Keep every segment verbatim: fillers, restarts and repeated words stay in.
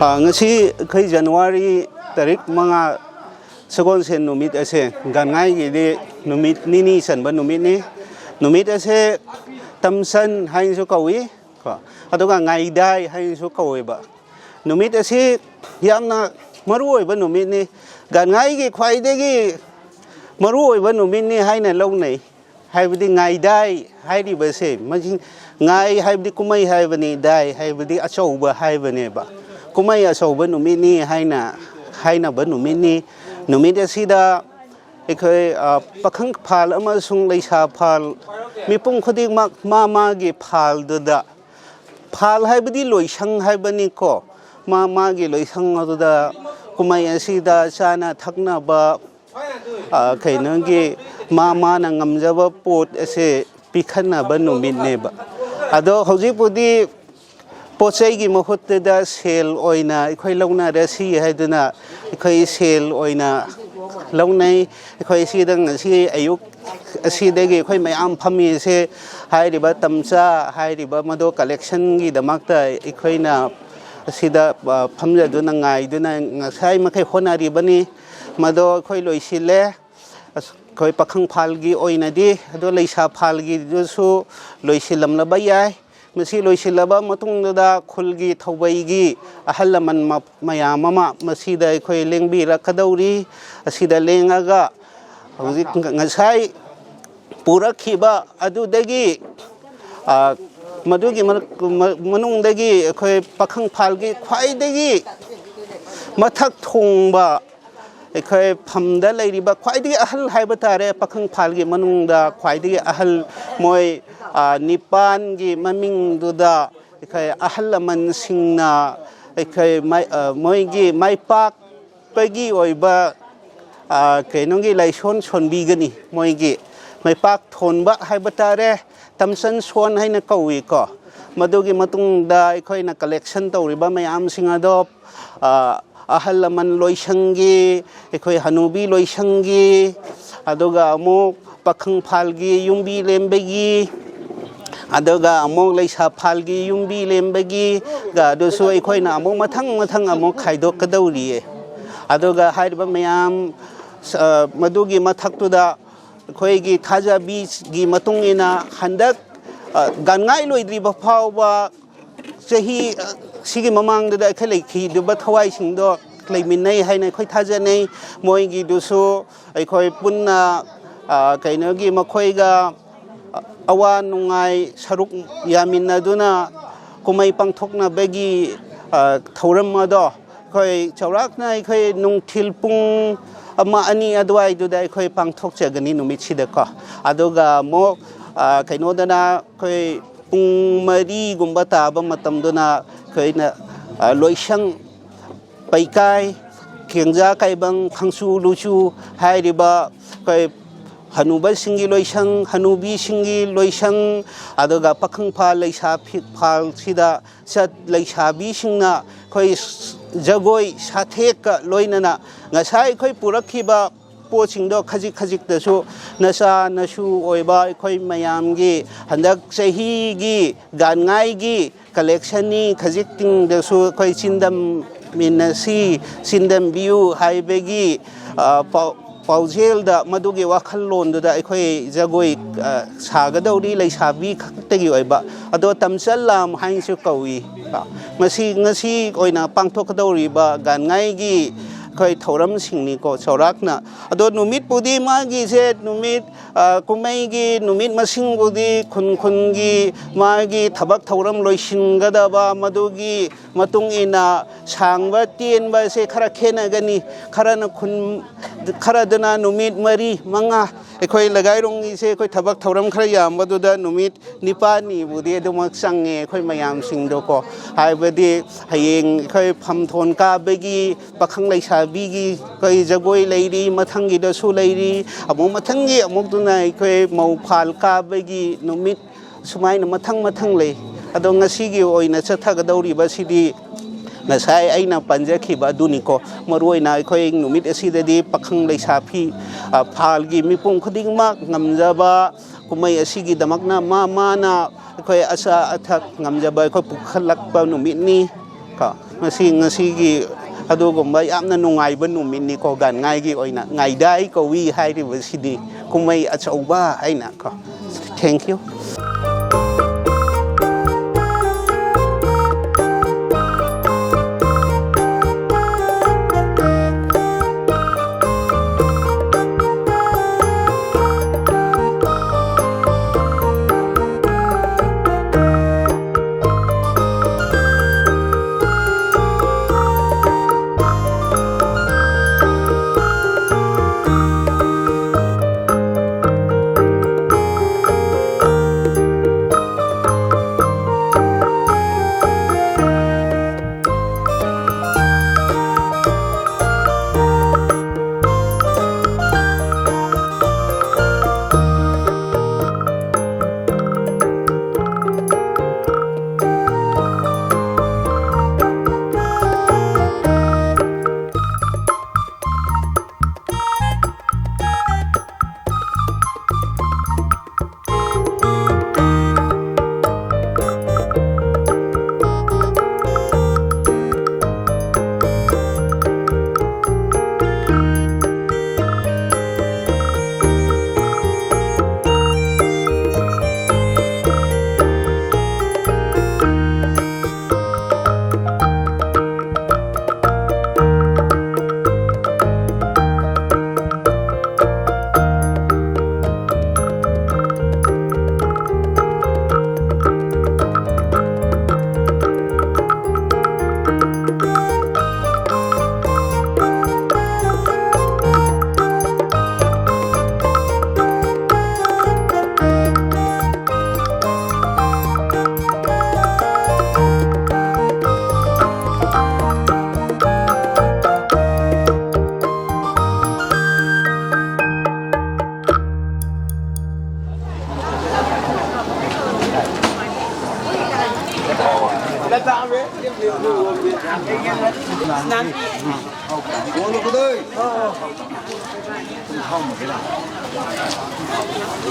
ꯑ, ꯉꯁꯤ ꯑꯩꯈꯣꯏ ꯖꯅꯋꯥꯔꯤ ꯇꯥꯔꯤꯛ ꯃꯉꯥ, ꯁꯒꯣꯜꯁꯦꯟ ꯅꯨꯃꯤꯠ ꯑꯁꯦ ꯒꯥꯟꯉꯥꯏꯒꯤꯗꯤ ꯅꯨꯃꯤꯠ ꯅꯤꯅꯤ ꯆꯟꯕ ꯅꯨꯃꯤꯠꯅꯤ꯫ ꯅꯨꯃꯤꯠ ꯑꯁꯦ ꯇꯝꯁꯟ ꯍꯥꯏꯅꯁꯨ ꯀꯧꯏ ꯀꯣ, ꯑꯗꯨꯒ ꯉꯥꯏꯗꯥꯏ ꯍꯥꯏꯅꯁꯨ ꯀꯧꯋꯦꯕ꯫ ꯅꯨꯃꯤꯠ ꯑꯁꯤ ꯌꯥꯝꯅ ꯃꯔꯨ ꯑꯣꯏꯕ ꯅꯨꯃꯤꯠꯅꯤ꯫ ꯒꯥꯟꯉꯥꯏꯒꯤ ꯈ꯭ꯋꯥꯏꯗꯒꯤ ꯃꯔꯨ ꯑꯣꯏꯕ ꯅꯨꯃꯤꯠꯅꯤ ꯍꯥꯏꯅ ꯂꯧꯅꯩ꯫ ꯍꯥꯏꯕꯗꯤ ꯉꯥꯏꯗꯥꯏ ꯍꯥꯏꯔꯤꯕꯁꯦ, ꯃꯁꯤ ꯉꯥꯏ ꯍꯥꯏꯕꯗꯤ ꯀꯨꯝꯍꯩ ꯍꯥꯏꯕꯅꯤ, ꯗꯥꯏ ꯍꯥꯏꯕꯗꯤ ꯑꯆꯧꯕ ꯍꯥꯏꯕꯅꯦꯕ꯫ ꯀꯨꯝꯍꯩ ꯑꯆꯧꯕ ꯅꯨꯃꯤꯠꯅꯤ ꯍꯥꯏꯅ ꯍꯥꯏꯅꯕ ꯅꯨꯃꯤꯠꯅꯤ꯫ ꯅꯨꯃꯤꯠ ꯑꯁꯤꯗ ꯑꯩꯈꯣꯏ, ꯑ, ꯄꯥꯈꯪ ꯐꯥꯜ ꯑꯃꯁꯨꯡ ꯂꯩꯁꯥ ꯐꯥꯜ ꯃꯤꯄꯨꯝ ꯈꯨꯗꯤꯡꯃꯛ ꯃꯥ ꯃꯥꯒꯤ ꯐꯥꯜꯗꯨꯗ, ꯐꯥꯜ ꯍꯥꯏꯕꯗꯤ ꯂꯣꯏꯁꯪ ꯍꯥꯏꯕꯅꯤꯀꯣ, ꯃꯥ ꯃꯥꯒꯤ ꯂꯣꯏꯁꯪ ꯑꯗꯨꯗ ꯀꯨꯝꯍꯩ ꯑꯁꯤꯗ ꯆꯥꯅ ꯊꯛꯅꯕ, ꯑ, ꯀꯩꯅꯣꯒꯤ ꯃꯥ ꯃꯥꯅ ꯉꯝꯖꯕ ꯄꯣꯠ ꯑꯁꯦ ꯄꯤꯈꯠꯅꯕ ꯅꯨꯃꯤꯠꯅꯦꯕ꯫ ꯑꯗꯣ ꯍꯧꯖꯤꯛꯄꯨꯗꯤ ꯄꯣꯠ ꯆꯩꯒꯤ ꯃꯍꯨꯠꯇꯗ ꯁꯦꯜ ꯑꯣꯏꯅ ꯑꯩꯈꯣꯏ ꯂꯧꯅꯔꯁꯤ ꯍꯥꯏꯗꯨꯅ ꯑꯩꯈꯣꯏ ꯁꯦꯜ ꯑꯣꯏꯅ ꯂꯧꯅꯩ꯫ ꯑꯩꯈꯣꯏ ꯁꯤꯗ ꯉꯁꯤ ꯑꯌꯨꯛ ꯑꯁꯤꯗꯒꯤ ꯑꯩꯈꯣꯏ ꯃꯌꯥꯝ ꯐꯝꯃꯤꯁꯦ ꯍꯥꯏꯔꯤꯕ ꯇꯝꯆꯥ ꯍꯥꯏꯔꯤꯕ ꯃꯗꯣ ꯀꯂꯦꯛꯁꯟꯒꯤꯗꯃꯛꯇ ꯑꯩꯈꯣꯏꯅ ꯑꯁꯤꯗ, ꯑ, ꯐꯝꯖꯗꯨꯅ ꯉꯥꯏꯗꯨꯅ ꯉꯁꯥꯏ ꯃꯈꯩ ꯍꯣꯠꯅꯔꯤꯕꯅꯤ꯫ ꯃꯗꯣ ꯑꯩꯈꯣꯏ ꯂꯣꯏꯁꯤꯜꯂꯦ꯫ ꯑꯁ, ꯑꯩꯈꯣꯏ ꯄꯥꯈꯪ ꯐꯥꯜꯒꯤ ꯑꯣꯏꯅꯗꯤ, ꯑꯗꯣ ꯂꯩꯁꯥ ꯐꯥꯜꯒꯤꯗꯨꯁꯨ ꯂꯣꯏꯁꯤꯜꯂꯝꯂꯕ ꯌꯥꯏ꯫ ꯃꯁꯤ ꯂꯣꯏꯁꯤꯜꯂꯕ ꯃꯇꯨꯡꯗꯨꯗ ꯈꯨꯜꯒꯤ ꯊꯧꯕꯩꯒꯤ ꯑꯍꯜ ꯂꯃꯟ ꯃ-, ꯃꯌꯥꯝ ꯑꯃ ꯃꯁꯤꯗ ꯑꯩꯈꯣꯏ ꯂꯦꯡꯕꯤꯔꯛꯀꯗꯧꯔꯤ꯫ ꯑꯁꯤꯗ ꯂꯦꯡꯉꯒ ꯍꯧꯖꯤꯛ ꯉꯁꯥꯏ ꯄꯨꯔꯛꯈꯤꯕ ꯑꯗꯨꯗꯒꯤ, ꯑ, ꯃꯗꯨꯒꯤ ꯃꯔꯛ-, ꯃ-, ꯃꯅꯨꯡꯗꯒꯤ ꯑꯩꯈꯣꯏ ꯄꯥꯈꯪ ꯐꯥꯜꯒꯤ ꯈ꯭ꯋꯥꯏꯗꯒꯤ ꯃꯊꯛ ꯊꯣꯡꯕ ꯑꯩꯈꯣꯏ ꯐꯝꯗ ꯂꯩꯔꯤꯕ ꯈ꯭ꯋꯥꯏꯗꯒꯤ ꯑꯍꯜ ꯍꯥꯏꯕ ꯇꯥꯔꯦ, ꯄꯥꯈꯪ ꯐꯥꯜꯒꯤ ꯃꯅꯨꯡꯗ ꯈ꯭ꯋꯥꯏꯗꯒꯤ ꯑꯍꯜ, ꯃꯣꯏ, ꯑ, ꯅꯤꯄꯥꯟꯒꯤ ꯃꯃꯤꯡꯗꯨꯗ ꯑꯩꯈꯣꯏ ꯑꯍꯜ ꯂꯃꯟꯁꯤꯡꯅ ꯑꯩꯈꯣꯏ ꯃꯥꯏ-, ꯑ, ꯃꯣꯏꯒꯤ ꯃꯥꯏ ꯄꯥꯛꯄꯒꯤ ꯑꯣꯏꯕ, ꯑ, ꯀꯩꯅꯣꯒꯤ ꯂꯥꯏꯁꯣꯟ ꯁꯣꯟꯕꯤꯒꯅꯤ꯫ ꯃꯣꯏꯒꯤ ꯃꯥꯏ ꯄꯥꯛ ꯊꯣꯟꯕ ꯍꯥꯏꯕ ꯇꯥꯔꯦ, ꯇꯝꯆꯟ ꯁꯣꯟ ꯍꯥꯏꯅ ꯀꯧꯏꯀꯣ꯫ ꯃꯗꯨꯒꯤ ꯃꯇꯨꯡꯗ ꯑꯩꯈꯣꯏꯅ ꯀꯂꯦꯛꯁꯟ ꯇꯧꯔꯤꯕ ꯃꯌꯥꯝꯁꯤꯡ ꯑꯗꯣ, ꯑ, ꯑꯍꯜ ꯂꯃꯟ ꯂꯣꯏꯁꯪꯒꯤ, ꯑꯩꯈꯣꯏ ꯍꯅꯨꯕꯤ ꯂꯣꯏꯁꯪꯒꯤ, ꯑꯗꯨꯒ ꯑꯃꯨꯛ ꯄꯥꯈꯪ ꯐꯥꯜꯒꯤ ꯌꯨꯝꯕꯤ ꯂꯦꯝꯕꯒꯤ, ꯑꯗꯨꯒ ꯑꯃꯨꯛ ꯂꯩꯁꯥ ꯐꯥꯜꯒꯤ ꯌꯨꯝꯕꯤ ꯂꯦꯝꯕꯒꯤ ꯑꯗꯨꯁꯨ ꯑꯩꯈꯣꯏꯅ ꯑꯃꯨꯛ ꯃꯊꯪ ꯃꯊꯪ ꯑꯃꯨꯛ ꯈꯥꯏꯗꯣꯛꯀꯗꯧꯔꯤꯌꯦ꯫ ꯑꯗꯨꯒ ꯍꯥꯏꯔꯤꯕ ꯃꯌꯥꯝ, ꯑ, ꯃꯗꯨꯒꯤ ꯃꯊꯛꯇꯨꯗ ꯑꯩꯈꯣꯏꯒꯤ ꯊꯥꯖꯕꯤꯒꯤ ꯃꯇꯨꯡ ꯏꯟꯅ ꯍꯟꯗꯛ, ꯑ, ꯒꯥꯟꯉꯥꯏ ꯂꯣꯏꯗ꯭ꯔꯤꯕ ꯐꯥꯎꯕ ꯆꯍꯤ, ꯑ, ꯁꯤꯒꯤ ꯃꯃꯥꯡꯗꯨꯗ ꯑꯩꯈꯣꯏ ꯂꯩꯈꯤꯗꯕ ꯊꯋꯥꯏꯁꯤꯡꯗꯣ ꯂꯩꯃꯤꯟꯅꯩ ꯍꯥꯏꯅ ꯑꯩꯈꯣꯏ ꯊꯥꯖꯅꯩ꯫ ꯃꯣꯏꯒꯤꯗꯨꯁꯨ ꯑꯩꯈꯣꯏ ꯄꯨꯟꯅ, ꯑ, ꯀꯩꯅꯣꯒꯤ ꯃꯈꯣꯏꯒ ꯑꯋꯥ ꯅꯨꯡꯉꯥꯏ ꯁꯔꯨꯛ ꯌꯥꯃꯤꯟꯅꯗꯨꯅ ꯀꯨꯝꯍꯩ ꯄꯥꯡꯊꯣꯛꯅꯕꯒꯤ, ꯑ, ꯊꯧꯔꯝ ꯑꯗꯣ ꯑꯩꯈꯣꯏ ꯆꯥꯎꯔꯥꯛꯅ ꯑꯩꯈꯣꯏ ꯅꯨꯡꯊꯤꯜ ꯄꯨꯡ ꯑꯃ, ꯑꯅꯤ ꯑꯗꯨꯋꯥꯏꯗꯨꯗ ꯑꯩꯈꯣꯏ ꯄꯥꯡꯊꯣꯛꯆꯒꯅꯤ ꯅꯨꯃꯤꯠꯁꯤꯗꯀꯣ꯫ ꯑꯗꯨꯒ ꯑꯃꯨꯛ, ꯑ, ꯀꯩꯅꯣꯗꯅ ꯑꯩꯈꯣꯏ ꯄꯨꯡ ꯃꯔꯤꯒꯨꯝꯕ ꯇꯥꯕ ꯃꯇꯝꯗꯨꯅ ꯑꯩꯈꯣꯏꯅ, ꯑ, ꯂꯣꯏꯁꯪ, ꯄꯩꯀꯥꯏ, ꯀꯦꯡꯖꯥ ꯀꯥꯏꯕꯪ, ꯈꯪꯁꯨ ꯂꯨꯁꯨ ꯍꯥꯏꯔꯤꯕ ꯑꯩꯈꯣꯏ ꯍꯅꯨꯕꯁꯤꯡꯒꯤ ꯂꯣꯏꯁꯪ, ꯍꯅꯨꯕꯤꯁꯤꯡꯒꯤ ꯂꯣꯏꯁꯪ, ꯑꯗꯨꯒ ꯄꯥꯈꯪ ꯐꯥꯜ, ꯂꯩꯁꯥ ꯐꯤ-, ꯐꯥꯜꯁꯤꯗ ꯆꯠ-, ꯂꯩꯁꯥꯕꯤꯁꯤꯡꯅ ꯑꯩꯈꯣꯏ ꯖꯒꯣꯏ ꯁꯥꯊꯦꯛꯀ ꯂꯣꯏꯅꯅ ꯉꯁꯥꯏ ꯑꯩꯈꯣꯏ ꯄꯨꯔꯛꯈꯤꯕ ꯄꯣꯠꯁꯤꯡꯗꯣ ꯈꯖꯤꯛ ꯈꯖꯤꯛꯇꯁꯨ ꯅꯆꯥ ꯅꯁꯨ ꯑꯣꯏꯕ ꯑꯩꯈꯣꯏ ꯃꯌꯥꯝꯒꯤ ꯍꯟꯗꯛ ꯆꯍꯤꯒꯤ ꯒꯥꯟꯉꯥꯏꯒꯤ ꯀꯂꯦꯛꯁꯟꯅꯤ, ꯈꯖꯤꯛꯇꯤꯡꯗꯁꯨ ꯑꯩꯈꯣꯏ ꯆꯤꯟꯗꯝꯃꯤꯟꯅꯁꯤ, ꯆꯤꯟꯗꯝꯕꯤꯌꯨ ꯍꯥꯏꯕꯒꯤ, ꯑ, ꯄꯥꯎ-, ꯄꯥꯎꯖꯦꯜꯗ ꯃꯗꯨꯒꯤ ꯋꯥꯈꯜꯂꯣꯟꯗꯨꯗ ꯑꯩꯈꯣꯏ ꯖꯒꯣꯏ, ꯑ, ꯁꯥꯒꯗꯧꯔꯤ, ꯂꯩꯁꯥꯕꯤ ꯈꯛꯇꯒꯤ ꯑꯣꯏꯕ꯫ ꯑꯗꯣ ꯇꯝꯆꯠ ꯂꯥꯝ ꯍꯥꯏꯅꯁꯨ ꯀꯧꯏ꯫ ꯃꯁꯤ ꯉꯁꯤ ꯑꯣꯏꯅ ꯄꯥꯡꯊꯣꯛꯀꯗꯧꯔꯤꯕ ꯒꯥꯟꯉꯥꯏꯒꯤ ꯑꯩꯈꯣꯏ ꯊꯧꯔꯝꯁꯤꯡꯅꯤꯀꯣ ꯆꯥꯎꯔꯥꯛꯅ꯫ ꯑꯗꯣ ꯅꯨꯃꯤꯠꯄꯨꯗꯤ ꯃꯥꯒꯤꯁꯦ ꯅꯨꯃꯤꯠ, ꯑ, ꯀꯨꯝꯍꯩꯒꯤ ꯅꯨꯃꯤꯠ ꯃꯁꯤꯡꯕꯨꯗꯤ ꯈꯨꯟ ꯈꯨꯟꯒꯤ ꯃꯥꯒꯤ ꯊꯕꯛ ꯊꯧꯔꯝ ꯂꯣꯏꯁꯤꯟꯒꯗꯕ ꯃꯗꯨꯒꯤ ꯃꯇꯨꯡ ꯏꯟꯅ ꯁꯥꯡꯕ ꯇꯦꯟꯕꯁꯦ ꯈꯔ ꯈꯦꯠꯅꯒꯅꯤ꯫ ꯈꯔꯅ ꯈꯨꯟ, ꯈꯔꯗꯨꯅ ꯅꯨꯃꯤꯠ ꯃꯔꯤ, ꯃꯉꯥ, ꯑꯩꯈꯣꯏ ꯂꯒꯥꯏꯔꯣꯡꯒꯤꯁꯦ ꯑꯩꯈꯣꯏ ꯊꯕꯛ ꯊꯧꯔꯝ ꯈꯔ ꯌꯥꯝꯕꯗꯨꯗ ꯅꯨꯃꯤꯠ ꯅꯤꯄꯥꯜꯅꯤꯕꯨꯗꯤ ꯑꯗꯨꯃꯛ ꯆꯪꯉꯦ ꯑꯩꯈꯣꯏ ꯃꯌꯥꯝꯁꯤꯡꯗꯣꯀꯣ꯫ ꯍꯥꯏꯕꯗꯤ ꯍꯌꯦꯡ ꯑꯩꯈꯣꯏ ꯐꯝꯊꯣꯟ ꯀꯥꯕꯒꯤ ꯄꯥꯈꯪ ꯂꯩꯁꯥꯕꯤꯒꯤ ꯑꯩꯈꯣꯏ ꯖꯒꯣꯏ ꯂꯩꯔꯤ, ꯃꯊꯪꯒꯤꯗꯁꯨ ꯂꯩꯔꯤ, ꯑꯃꯨꯛ ꯃꯊꯪꯒꯤ ꯑꯃꯨꯛꯇꯨꯅ ꯑꯩꯈꯣꯏ ꯃꯧ ꯐꯥꯜ ꯀꯥꯕꯒꯤ ꯅꯨꯃꯤꯠ, ꯁꯨꯃꯥꯏꯅ ꯃꯊꯪ ꯃꯊꯪ ꯂꯩ꯫ ꯑꯗꯣ ꯉꯁꯤꯒꯤ ꯑꯣꯏꯅ ꯆꯠꯊꯒꯗꯧꯔꯤꯕꯁꯤꯗꯤ ꯉꯁꯥꯏ ꯑꯩꯅ ꯄꯟꯖꯈꯤꯕ ꯑꯗꯨꯅꯤꯀꯣ꯫ ꯃꯔꯨꯑꯣꯏꯅ ꯑꯩꯈꯣꯏ ꯅꯨꯃꯤꯠ ꯑꯁꯤꯗꯗꯤ ꯄꯥꯈꯪ ꯂꯩꯁꯥꯕꯤ, ꯑ, ꯐꯥꯜꯒꯤ ꯃꯤꯄꯨꯝ ꯈꯨꯗꯤꯡꯃꯛ ꯉꯝꯖꯕ ꯀꯨꯝꯍꯩ ꯑꯁꯤꯒꯤꯗꯃꯛꯅ ꯃꯥ ꯃꯥꯅ ꯑꯩꯈꯣꯏ ꯑꯆꯥ ꯑꯊꯛ ꯉꯝꯖꯕ ꯑꯩꯈꯣꯏ ꯄꯨꯈꯠꯂꯛꯄ ꯅꯨꯃꯤꯠꯅꯤ꯫ ꯀꯣ, ꯉꯁꯤ, ꯉꯁꯤꯒꯤ ꯑꯗꯨꯒꯨꯝꯕ ꯌꯥꯝꯅ ꯅꯨꯡꯉꯥꯏꯕ ꯅꯨꯃꯤꯠꯅꯤꯀꯣ, ꯒꯥꯟꯉꯥꯏꯒꯤ ꯑꯣꯏꯅ ꯉꯥꯏꯗꯥꯏ ꯀꯧꯏ ꯍꯥꯏꯔꯤꯕꯁꯤꯗꯤ ꯀꯨꯝꯍꯩ ꯑꯆꯧꯕ ꯍꯥꯏꯅ ꯀꯣ꯫ Thank you꯫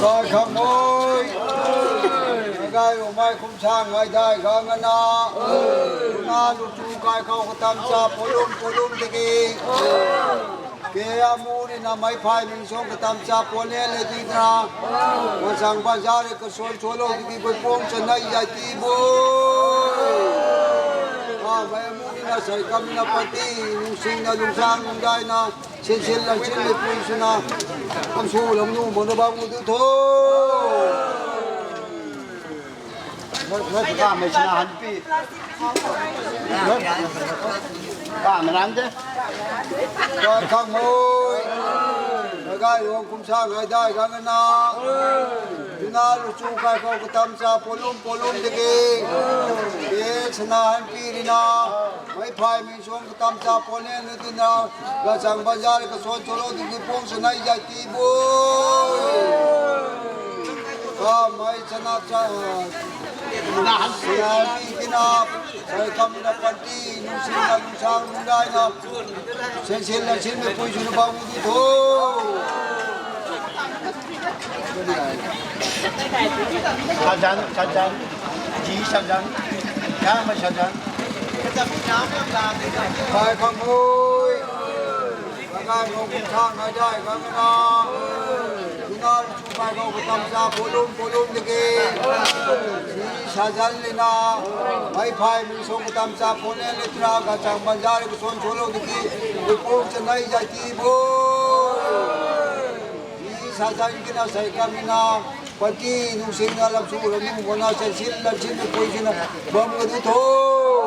ꯀꯥꯏ ꯈꯪꯃꯣꯏ, ꯀꯥꯏ ꯔꯣꯃꯥꯏ ꯈꯨꯝꯁꯥꯡ ꯉꯥꯏꯗꯥꯏ ꯈꯪꯉꯅ, ꯉꯥ ꯂꯨꯆꯨ ꯀꯥꯏ ꯈꯥꯎ ꯀꯇꯝ ꯆꯥ ꯄꯣꯂꯨꯝ ꯄꯣꯂꯨꯝꯗꯒꯤ, ꯀꯦ ꯑꯃꯨꯔꯤꯅ ꯃꯩ ꯐꯥꯏ ꯃꯤꯡꯁꯣꯡ ꯀꯇꯝ ꯆꯥ ꯄꯣꯂꯦ ꯂꯩꯗꯤꯗ꯭ꯔꯥ, ꯃꯁꯥꯡ ꯕꯖꯥꯔ ꯀꯁꯣꯟ ꯁꯣꯂꯣꯗꯒꯤ ꯀꯣꯏꯄꯣꯡ ꯆꯅꯩ ꯌꯥꯏꯇꯤꯕꯨ, ꯃꯩ ꯑꯃꯨꯔꯤꯅ ꯁꯩꯀꯝꯅ ꯄꯇꯤ, ꯅꯨꯡꯁꯤꯡꯅ ꯅꯨꯡꯁꯥꯡ ꯅꯨꯡꯗꯥꯏꯅ, ꯁꯤꯟꯁꯤꯜ ꯂꯥꯡꯁꯤꯜ ꯂꯩꯄꯨꯡꯁꯤꯅ ꯀꯝꯁꯨ ꯂꯝꯅꯨ ꯃꯣꯅꯕꯥꯡ ꯎꯗꯨ ꯊꯣ꯫ ꯀꯥꯃꯩꯁꯤꯅ ꯍꯟꯄꯤ꯫ ꯀꯥꯃꯩꯔꯥꯟꯗꯦ꯫ ꯀꯥ ꯈꯪꯃꯣꯏ꯫ ꯂꯩꯒꯥꯏꯔꯣꯡ ꯀꯨꯝꯁꯥ ꯉꯥꯏꯗꯥꯏ ꯒꯥꯡꯒꯅꯥ꯫ ꯌꯨꯅꯥ ꯂꯨꯆꯨ ꯀꯥꯏꯈꯧ ꯀꯇꯝ ꯆꯥ ꯄꯣꯂꯨꯝ ꯄꯣꯂꯨꯝꯗꯒꯤ꯫ ꯀꯦ ꯁꯅꯥꯍꯟ ꯄꯤꯔꯤꯅ꯫ ꯃꯩ ꯐꯥꯏ ꯃꯤ ꯁꯣꯝ ꯀꯇꯝ ꯆꯥ ꯄꯣꯂꯦꯟ ꯑꯗꯨꯅ ꯒꯆꯥꯡ ꯕꯖꯥꯔ ꯀꯁꯣꯟ ꯆꯣꯂꯣꯗꯒꯤ ꯄꯣꯡ ꯁꯅꯥꯏ ꯖꯥꯇꯤꯕꯨ꯫ ꯀꯃꯥꯏ ꯆꯅꯥ ꯆꯥ-, ꯁꯅꯥꯕꯤꯒꯤꯅ ꯁꯥꯏꯀꯝꯅ ꯄꯟꯇꯤ ꯅꯨꯡꯁꯤꯅ ꯅꯨꯡꯁꯥꯡ ꯅꯨꯡꯗꯥꯏꯅ ꯁꯦꯟꯁꯦꯜ ꯂꯟꯁꯦꯟ ꯃꯩꯄꯨꯏꯁꯨ ꯅꯨꯄꯥ ꯎꯗꯤ ꯊꯣ꯫ ꯁꯖꯥꯟ, ꯁꯖꯥꯟ, ꯖꯤ ꯁꯖꯥꯟ, ꯌꯥꯝꯕ ꯁꯖꯥꯟ꯫ ꯚꯥꯏ ꯈꯪꯕꯣꯏ, ꯚꯥꯏ ꯅꯣꯡ ꯈꯨꯠꯊꯥꯡ ꯍꯥꯏꯗꯥꯏ ꯈꯪꯉꯅ, ꯏꯅꯥꯎ ꯏꯁꯨ ꯚꯥꯏ ꯅꯣꯡ ꯈꯨꯠꯊꯥꯡ ꯆꯥ ꯄꯣꯂꯨꯝ ꯄꯣꯂꯨꯝꯗꯒꯤ, ꯖꯤ ꯁꯖꯥꯟ ꯂꯤꯅ, ꯃꯩ ꯐꯥꯏ ꯃꯤꯁꯣꯡ ꯈꯨꯠꯊꯥꯡ ꯆꯥ ꯄꯣꯂꯦ ꯂꯤꯇ꯭ꯔꯥ, ꯒꯆꯥꯡ ꯕꯟꯖꯥꯔ ꯀꯁꯣꯟ ꯁꯣꯂꯣꯗꯒꯤ, ꯎꯄꯣꯛ ꯆꯅꯩ ꯖꯥꯇꯤꯕꯨ꯫ ꯁꯥꯖꯥꯟꯒꯤꯅ ꯁꯥꯏꯀꯥꯃꯤꯅ ꯄꯟꯇꯤ ꯅꯨꯡꯁꯤꯡꯅ ꯂꯝꯁꯨ ꯂꯝꯅꯨꯡ ꯃꯣꯅꯥ ꯆꯟꯁꯤꯜ ꯂꯝꯁꯤꯟ ꯃꯈꯣꯏꯁꯤꯅ ꯕꯝ ꯑꯗꯨ ꯊꯣꯛ꯫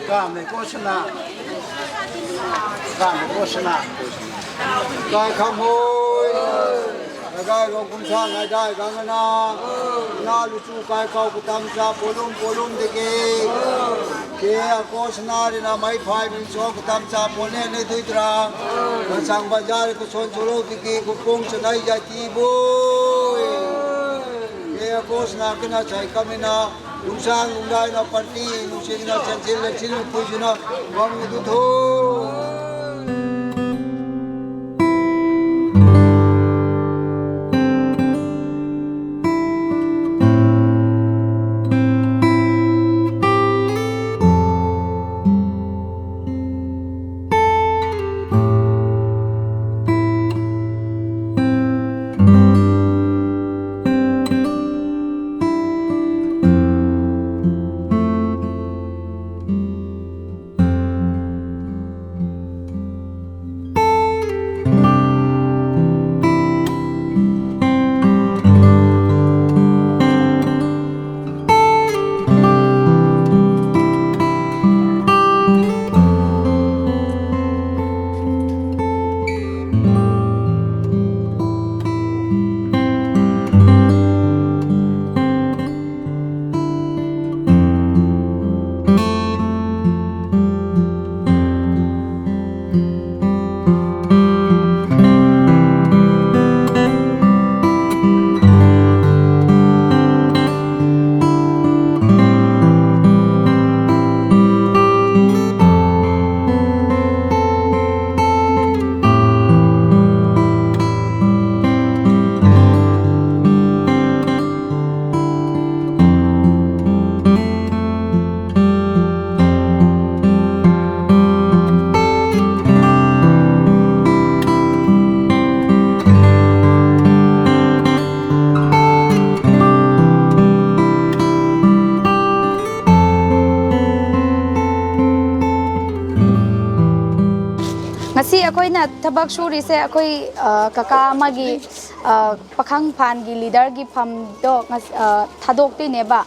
ꯀꯥꯝꯃꯦ ꯀꯣꯁꯅꯥ꯫ ꯀꯥꯝꯃꯦ ꯀꯣꯁꯅꯥ꯫ ꯀꯥꯏ ꯈꯪꯍꯣꯏ꯫ ꯂꯩꯒꯥꯏꯔꯣ ꯀꯨꯝꯁꯥ ꯉꯥꯏꯗꯥꯏ ꯒꯥꯡꯒꯅꯥ꯫ ꯅꯥ ꯂꯨꯆꯨ ꯀꯥꯏ ꯀꯥꯎ ꯀꯇꯝ ꯆꯥ ꯄꯣꯂꯨꯝ ꯄꯣꯂꯨꯝꯗꯒꯤ꯫ ꯀꯦ ꯑꯀꯣꯁꯅꯥꯔꯤꯅ ꯃꯩ ꯐꯥꯏ ꯃꯤꯡꯆꯣ ꯀꯇꯝ ꯆꯥ ꯄꯣꯂꯦ ꯂꯩꯗꯣꯏꯗ꯭ꯔꯥ꯫ ꯃꯆꯥꯡ ꯕꯖꯥꯔ ꯀꯁꯣꯟ ꯁꯣꯔꯣꯛꯇꯒꯤ ꯀꯨꯄꯣꯡ ꯆꯅꯥꯏ ꯖꯥꯇꯤꯕꯨ꯫ ꯀꯦ ꯑꯀꯣꯁꯅꯥ ꯀꯅ ꯆꯥꯏ ꯀꯃꯤꯅ꯫ ꯅꯨꯡꯁꯥꯡ ꯅꯨꯡꯗꯥꯏꯅ ꯄꯟꯇꯤ ꯅꯨꯡꯁꯤꯠꯅ ꯆꯟꯁꯤꯜ ꯂꯩꯁꯤꯜ ꯅꯨꯡꯈꯨꯏꯁꯤꯅ ꯃꯪ ꯑꯗꯨ ꯊꯣꯛ꯫ ꯑꯩꯈꯣꯏꯅ ꯊꯕꯛ ꯁꯨꯔꯤꯁꯦ, ꯑꯩꯈꯣꯏ, ꯑ, ꯀꯀꯥ ꯑꯃꯒꯤ, ꯑ, ꯄꯥꯈꯪ ꯐꯥꯟꯒꯤ ꯂꯤꯗꯔꯒꯤ ꯐꯝꯗꯣ ꯉꯁ-, ꯑ, ꯊꯥꯗꯣꯛꯇꯣꯏꯅꯦꯕ꯫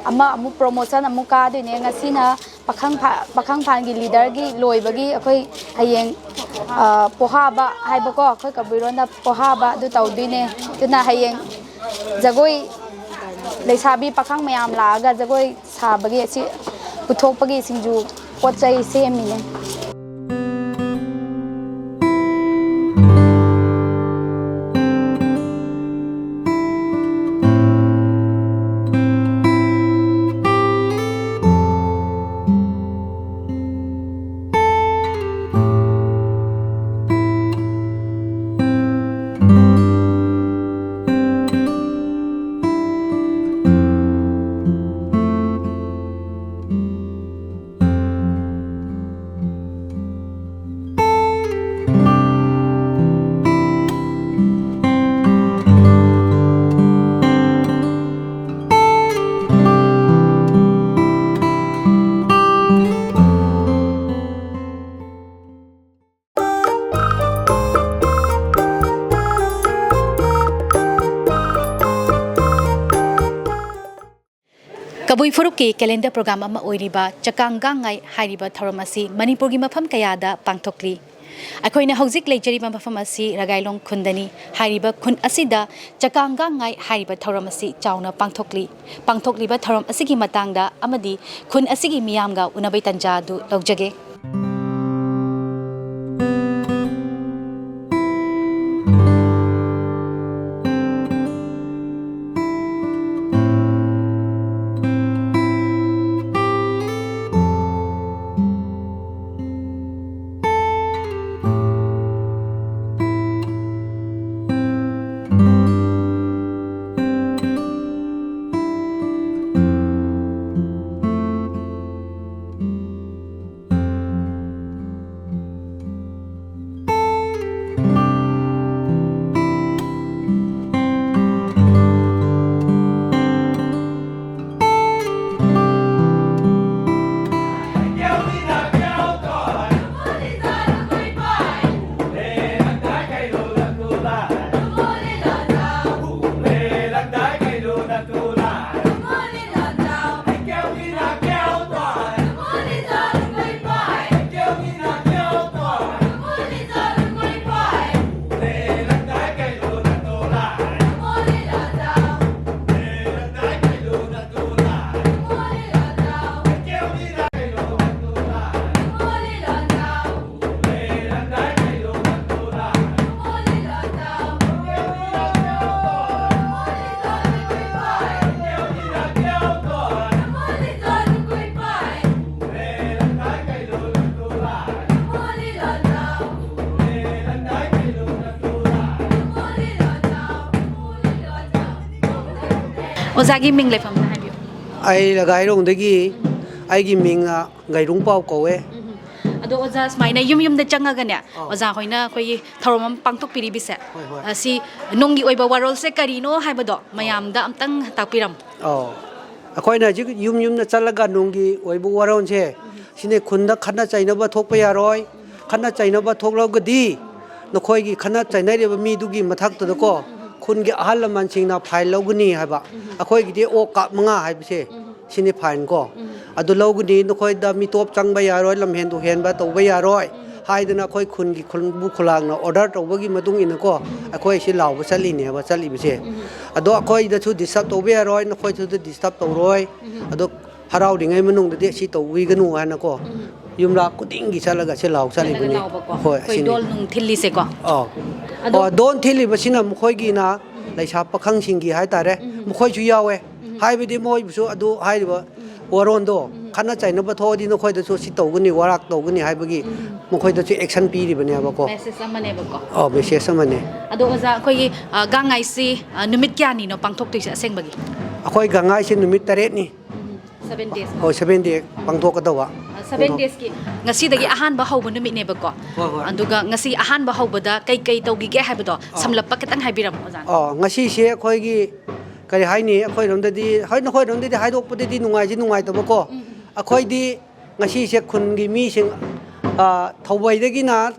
ꯑꯃ ꯑꯃꯨꯛ ꯄ꯭ꯔꯣꯃꯣꯁꯟ ꯑꯃꯨꯛ ꯀꯥꯗꯣꯏꯅꯦ꯫ ꯉꯁꯤꯅ ꯄꯥꯈꯪ ꯐꯥ-, ꯄꯥꯈꯪ ꯐꯥꯟꯒꯤ ꯂꯤꯗꯔꯒꯤ ꯂꯣꯏꯕꯒꯤ ꯑꯩꯈꯣꯏ ꯍꯌꯦꯡ, ꯑ, ꯄꯣꯍꯥꯕ ꯍꯥꯏꯕꯀꯣ, ꯑꯩꯈꯣꯏ ꯀꯕꯨꯏꯔꯣꯟꯗ ꯄꯣꯍꯥꯕ ꯑꯗꯨ ꯇꯧꯗꯣꯏꯅꯦ꯫ ꯑꯗꯨꯅ ꯍꯌꯦꯡ ꯖꯒꯣꯏ, ꯂꯩꯁꯥꯕꯤ ꯄꯥꯈꯪ ꯃꯌꯥꯝ ꯂꯥꯛꯑꯒ ꯖꯒꯣꯏ ꯁꯥꯕꯒꯤ, ꯑꯁꯤ ꯄꯨꯊꯣꯛꯄꯒꯤ ꯁꯤꯡꯖꯨ ꯄꯣꯠ ꯆꯩ ꯁꯦꯝꯃꯤꯅꯦ꯫ ꯀꯕꯨꯏ ꯐꯨꯔꯨꯞꯀꯤ ꯀꯦꯂꯦꯟꯗꯔ ꯄ꯭ꯔꯣꯒ꯭ꯔꯥꯝ ꯑꯃ ꯑꯣꯏꯔꯤꯕ ꯆꯀꯥꯡ ꯒꯥꯡꯉꯥꯏ ꯍꯥꯏꯔꯤꯕ ꯊꯧꯔꯝ ꯑꯁꯤ ꯃꯅꯤꯄꯨꯔꯒꯤ ꯃꯐꯝ ꯀꯌꯥꯗ ꯄꯥꯡꯊꯣꯛꯂꯤ꯫ ꯑꯩꯈꯣꯏꯅ ꯍꯧꯖꯤꯛ ꯂꯩꯖꯔꯤꯕ ꯃꯐꯝ ꯑꯁꯤ ꯔꯒꯥꯏꯂꯣꯡ ꯈꯨꯟꯗꯅꯤ꯫ ꯍꯥꯏꯔꯤꯕ ꯈꯨꯟ ꯑꯁꯤꯗ ꯆꯀꯥꯡ ꯒꯥꯡꯉꯥꯏ ꯍꯥꯏꯔꯤꯕ ꯊꯧꯔꯝ ꯑꯁꯤ ꯆꯥꯎꯅ ꯄꯥꯡꯊꯣꯛꯂꯤ꯫ ꯄꯥꯡꯊꯣꯛꯂꯤꯕ ꯊꯧꯔꯝ ꯑꯁꯤꯒꯤ ꯃꯇꯥꯡꯗ ꯑꯃꯗꯤ ꯈꯨꯟ ꯑꯁꯤꯒꯤ ꯃꯤꯌꯥꯝꯒ ꯎꯅꯕꯩ ꯇꯥꯟꯖꯥ ꯑꯗꯨ ꯂꯧꯖꯒꯦ꯫ ꯑꯣꯖꯥꯒꯤ ꯃꯤꯡ, ꯂꯩꯐꯝꯗ ꯍꯥꯏꯕꯤꯌꯨ꯫ ꯑꯩ ꯂꯒꯥꯏꯔꯣꯡꯗꯒꯤ꯫ ꯑꯩꯒꯤ ꯃꯤꯡꯅ ꯒꯩꯔꯨꯡꯄꯥꯎ ꯀꯧꯋꯦ꯫ ꯑꯗꯣ ꯑꯣꯖꯥ, ꯁꯨꯃꯥꯏꯅ ꯌꯨꯝ ꯌꯨꯝꯗ ꯆꯪꯉꯒꯅꯦ, ꯑꯣꯖꯥ ꯍꯣꯏꯅ ꯑꯩꯈꯣꯏꯒꯤ ꯊꯧꯔꯝ ꯑꯃ ꯄꯥꯡꯊꯣꯛꯄꯤꯔꯤꯕꯁꯦ, ꯍꯣꯏ, ꯍꯣꯏ꯫ ꯑꯁꯤ ꯅꯨꯡꯒꯤ ꯑꯣꯏꯕ ꯋꯥꯔꯣꯜꯁꯦ ꯀꯔꯤꯅꯣ ꯍꯥꯏꯕꯗꯣ ꯃꯌꯥꯝꯗ ꯑꯝꯇꯪ ꯇꯥꯛꯄꯤꯔꯝꯃꯨ꯫ ꯑꯧ꯫ ꯑꯩꯈꯣꯏꯅ ꯍꯧꯖꯤꯛ ꯌꯨꯝ ꯌꯨꯝꯗ ꯆꯠꯂꯒ ꯅꯨꯡꯒꯤ ꯑꯣꯏꯕ ꯋꯥꯔꯣꯜꯁꯦ ꯁꯤꯅꯤ: ꯈꯨꯟꯗ ꯈꯠꯅ ꯆꯩꯅꯕ ꯊꯣꯛꯄ ꯌꯥꯔꯣꯏ꯫ ꯈꯠꯅ ꯆꯩꯅꯕ ꯊꯣꯛꯂꯒꯗꯤ ꯅꯈꯣꯏꯒꯤ ꯈꯠꯅ ꯆꯩꯅꯔꯤꯕ ꯃꯤꯗꯨꯒꯤ ꯃꯊꯛꯇꯨꯗꯀꯣ ꯈꯨꯟꯒꯤ ꯑꯍꯜ ꯂꯃꯟꯁꯤꯡꯅ ꯐꯥꯏꯟ ꯂꯧꯒꯅꯤ ꯍꯥꯏꯕ꯫ ꯑꯩꯈꯣꯏꯒꯤꯗꯤ ꯑꯣꯛ ꯀꯥꯞ ꯃꯉꯥ ꯍꯥꯏꯕꯁꯦ ꯁꯤꯅꯤ ꯐꯥꯏꯟ ꯀꯣ꯫ ꯑꯗꯨ ꯂꯧꯒꯅꯤ꯫ ꯅꯈꯣꯏꯗ ꯃꯤꯇꯣꯞ ꯆꯪꯕ ꯌꯥꯔꯣꯏ, ꯂꯝꯍꯦꯟ ꯇꯨꯍꯦꯟꯕ ꯇꯧꯕ ꯌꯥꯔꯣꯏ ꯍꯥꯏꯗꯅ ꯑꯩꯈꯣꯏ ꯈꯨꯟꯒꯤ ꯈꯨꯟꯕꯨ ꯈꯨꯂꯥꯡꯅ ꯑꯣꯔꯗꯔ ꯇꯧꯕꯒꯤ ꯃꯇꯨꯡ ꯏꯟꯅꯀꯣ ꯑꯩꯈꯣꯏ ꯁꯤ ꯂꯥꯎꯕ ꯆꯠꯂꯤꯅꯦꯕ, ꯆꯠꯂꯤꯕꯁꯦ꯫ ꯑꯗꯣ ꯑꯩꯈꯣꯏꯗꯁꯨ ꯗꯤꯁꯇꯔꯕ ꯇꯧꯕ ꯌꯥꯔꯣꯏ, ꯅꯈꯣꯏꯁꯨ ꯗꯤꯁꯇꯔꯕ ꯇꯧꯔꯣꯏ꯫ ꯑꯗꯣ ꯍꯔꯥꯎꯔꯤꯉꯩ ꯃꯅꯨꯡꯗꯗꯤ ꯑꯁꯤ ꯇꯧꯕꯤꯒꯅꯨ ꯍꯥꯏꯅꯀꯣ ꯌꯨꯝꯂꯥ ꯈꯨꯗꯤꯡꯒꯤ ꯆꯠꯂꯒ ꯁꯤ ꯂꯥꯎ ꯆꯠꯂꯤꯕꯅꯤ꯫ ꯂꯥꯎꯕꯀꯣ꯫ ꯍꯣꯏ, ꯑꯩꯈꯣꯏ ꯑꯁꯤꯅꯤ꯫ ꯗꯣꯜ ꯅꯨꯡ ꯊꯤꯜꯂꯤꯁꯦꯀꯣ꯫ ꯑꯥꯎ꯫ ꯑꯗꯣ ꯑꯣ, ꯗꯣꯟ ꯊꯤꯜꯂꯤꯕꯁꯤꯅ ꯃꯈꯣꯏꯒꯤꯅ ꯂꯩꯁꯥ ꯄꯥꯈꯪꯁꯤꯡꯒꯤ ꯍꯥꯏꯇꯥꯔꯦ, ꯃꯈꯣꯏꯁꯨ ꯌꯥꯎꯋꯦ꯫ ꯍꯥꯏꯕꯗꯤ ꯃꯣꯏꯕꯨꯁꯨ ꯑꯗꯨ ꯍꯥꯏꯔꯤꯕ ꯋꯥꯔꯣꯟꯗꯣ ꯈꯠꯅ ꯆꯩꯅꯕ ꯊꯣꯛꯑꯗꯤ ꯅꯈꯣꯏꯗꯁꯨ ꯁꯤ ꯇꯧꯒꯅꯤ, ꯋꯥꯔꯥꯛ ꯇꯧꯒꯅꯤ ꯍꯥꯏꯕꯒꯤ ꯃꯈꯣꯏꯗꯁꯨ ꯑꯦꯛꯁꯟ ꯄꯤꯔꯤꯕꯅꯦꯕꯀꯣ꯫ ꯃꯦꯁꯦꯖ ꯑꯃꯅꯦꯕꯀꯣ꯫ ꯑꯣ, ꯃꯦꯁꯦꯖ ꯑꯃꯅꯦ꯫ ꯑꯗꯣ ꯑꯣꯖꯥ, ꯑꯩꯈꯣꯏꯒꯤ ꯑ, ꯒꯥꯡ ꯉꯥꯏꯁꯤ ꯑ, ꯅꯨꯃꯤꯠ ꯀꯌꯥꯅꯤꯅꯣ ꯄꯥꯡꯊꯣꯛꯇꯣꯏꯁꯦ ꯑꯁꯦꯡꯕꯒꯤ? ꯑꯩꯈꯣꯏ ꯒꯥꯡ ꯉꯥꯏꯁꯦ ꯅꯨꯃꯤꯠ ꯇꯔꯦꯠꯅꯤ꯫ Seven days. ꯍꯣꯏ, ꯁꯚꯦꯟ ꯗꯦ ꯄꯥꯡꯊꯣꯛꯀꯗꯧꯕ꯫ ꯁꯚꯦꯟ ꯗꯦꯖꯀꯤ ꯉꯁꯤꯗꯒꯤ ꯑꯍꯥꯟꯕ ꯍꯧꯕ ꯅꯨꯃꯤꯠꯅꯦꯕꯀꯣ꯫ ꯍꯣꯏ, ꯍꯣꯏ꯫ ꯑꯗꯨꯒ ꯉꯁꯤ ꯑꯍꯥꯟꯕ ꯍꯧꯕꯗ ꯀꯩ ꯀꯩ ꯇꯧꯈꯤꯒꯦ ꯍꯥꯏꯕꯗꯣ ꯁꯝꯂꯞꯄ ꯈꯤꯇꯪ ꯍꯥꯏꯕꯤꯔꯝꯃꯣ ꯑꯣꯖꯥꯅ꯫ ꯑꯣ, ꯉꯁꯤꯁꯦ ꯑꯩꯈꯣꯏꯒꯤ ꯀꯔꯤ ꯍꯥꯏꯅꯤ, ꯑꯩꯈꯣꯏꯔꯣꯝꯗꯗꯤ, ꯍꯣꯏ, ꯅꯈꯣꯏꯔꯣꯝꯗꯗꯤ ꯍꯥꯏꯗꯣꯛꯄꯗꯗꯤ ꯅꯨꯡꯉꯥꯏꯁꯤ ꯅꯨꯡꯉꯥꯏꯇꯕꯀꯣ꯫ ꯑꯩꯈꯣꯏꯗꯤ ꯉꯁꯤꯁꯦ ꯈꯨꯟꯒꯤ ꯃꯤꯁꯤꯡ, ꯑ, ꯊꯧꯕꯩꯗꯒꯤꯅ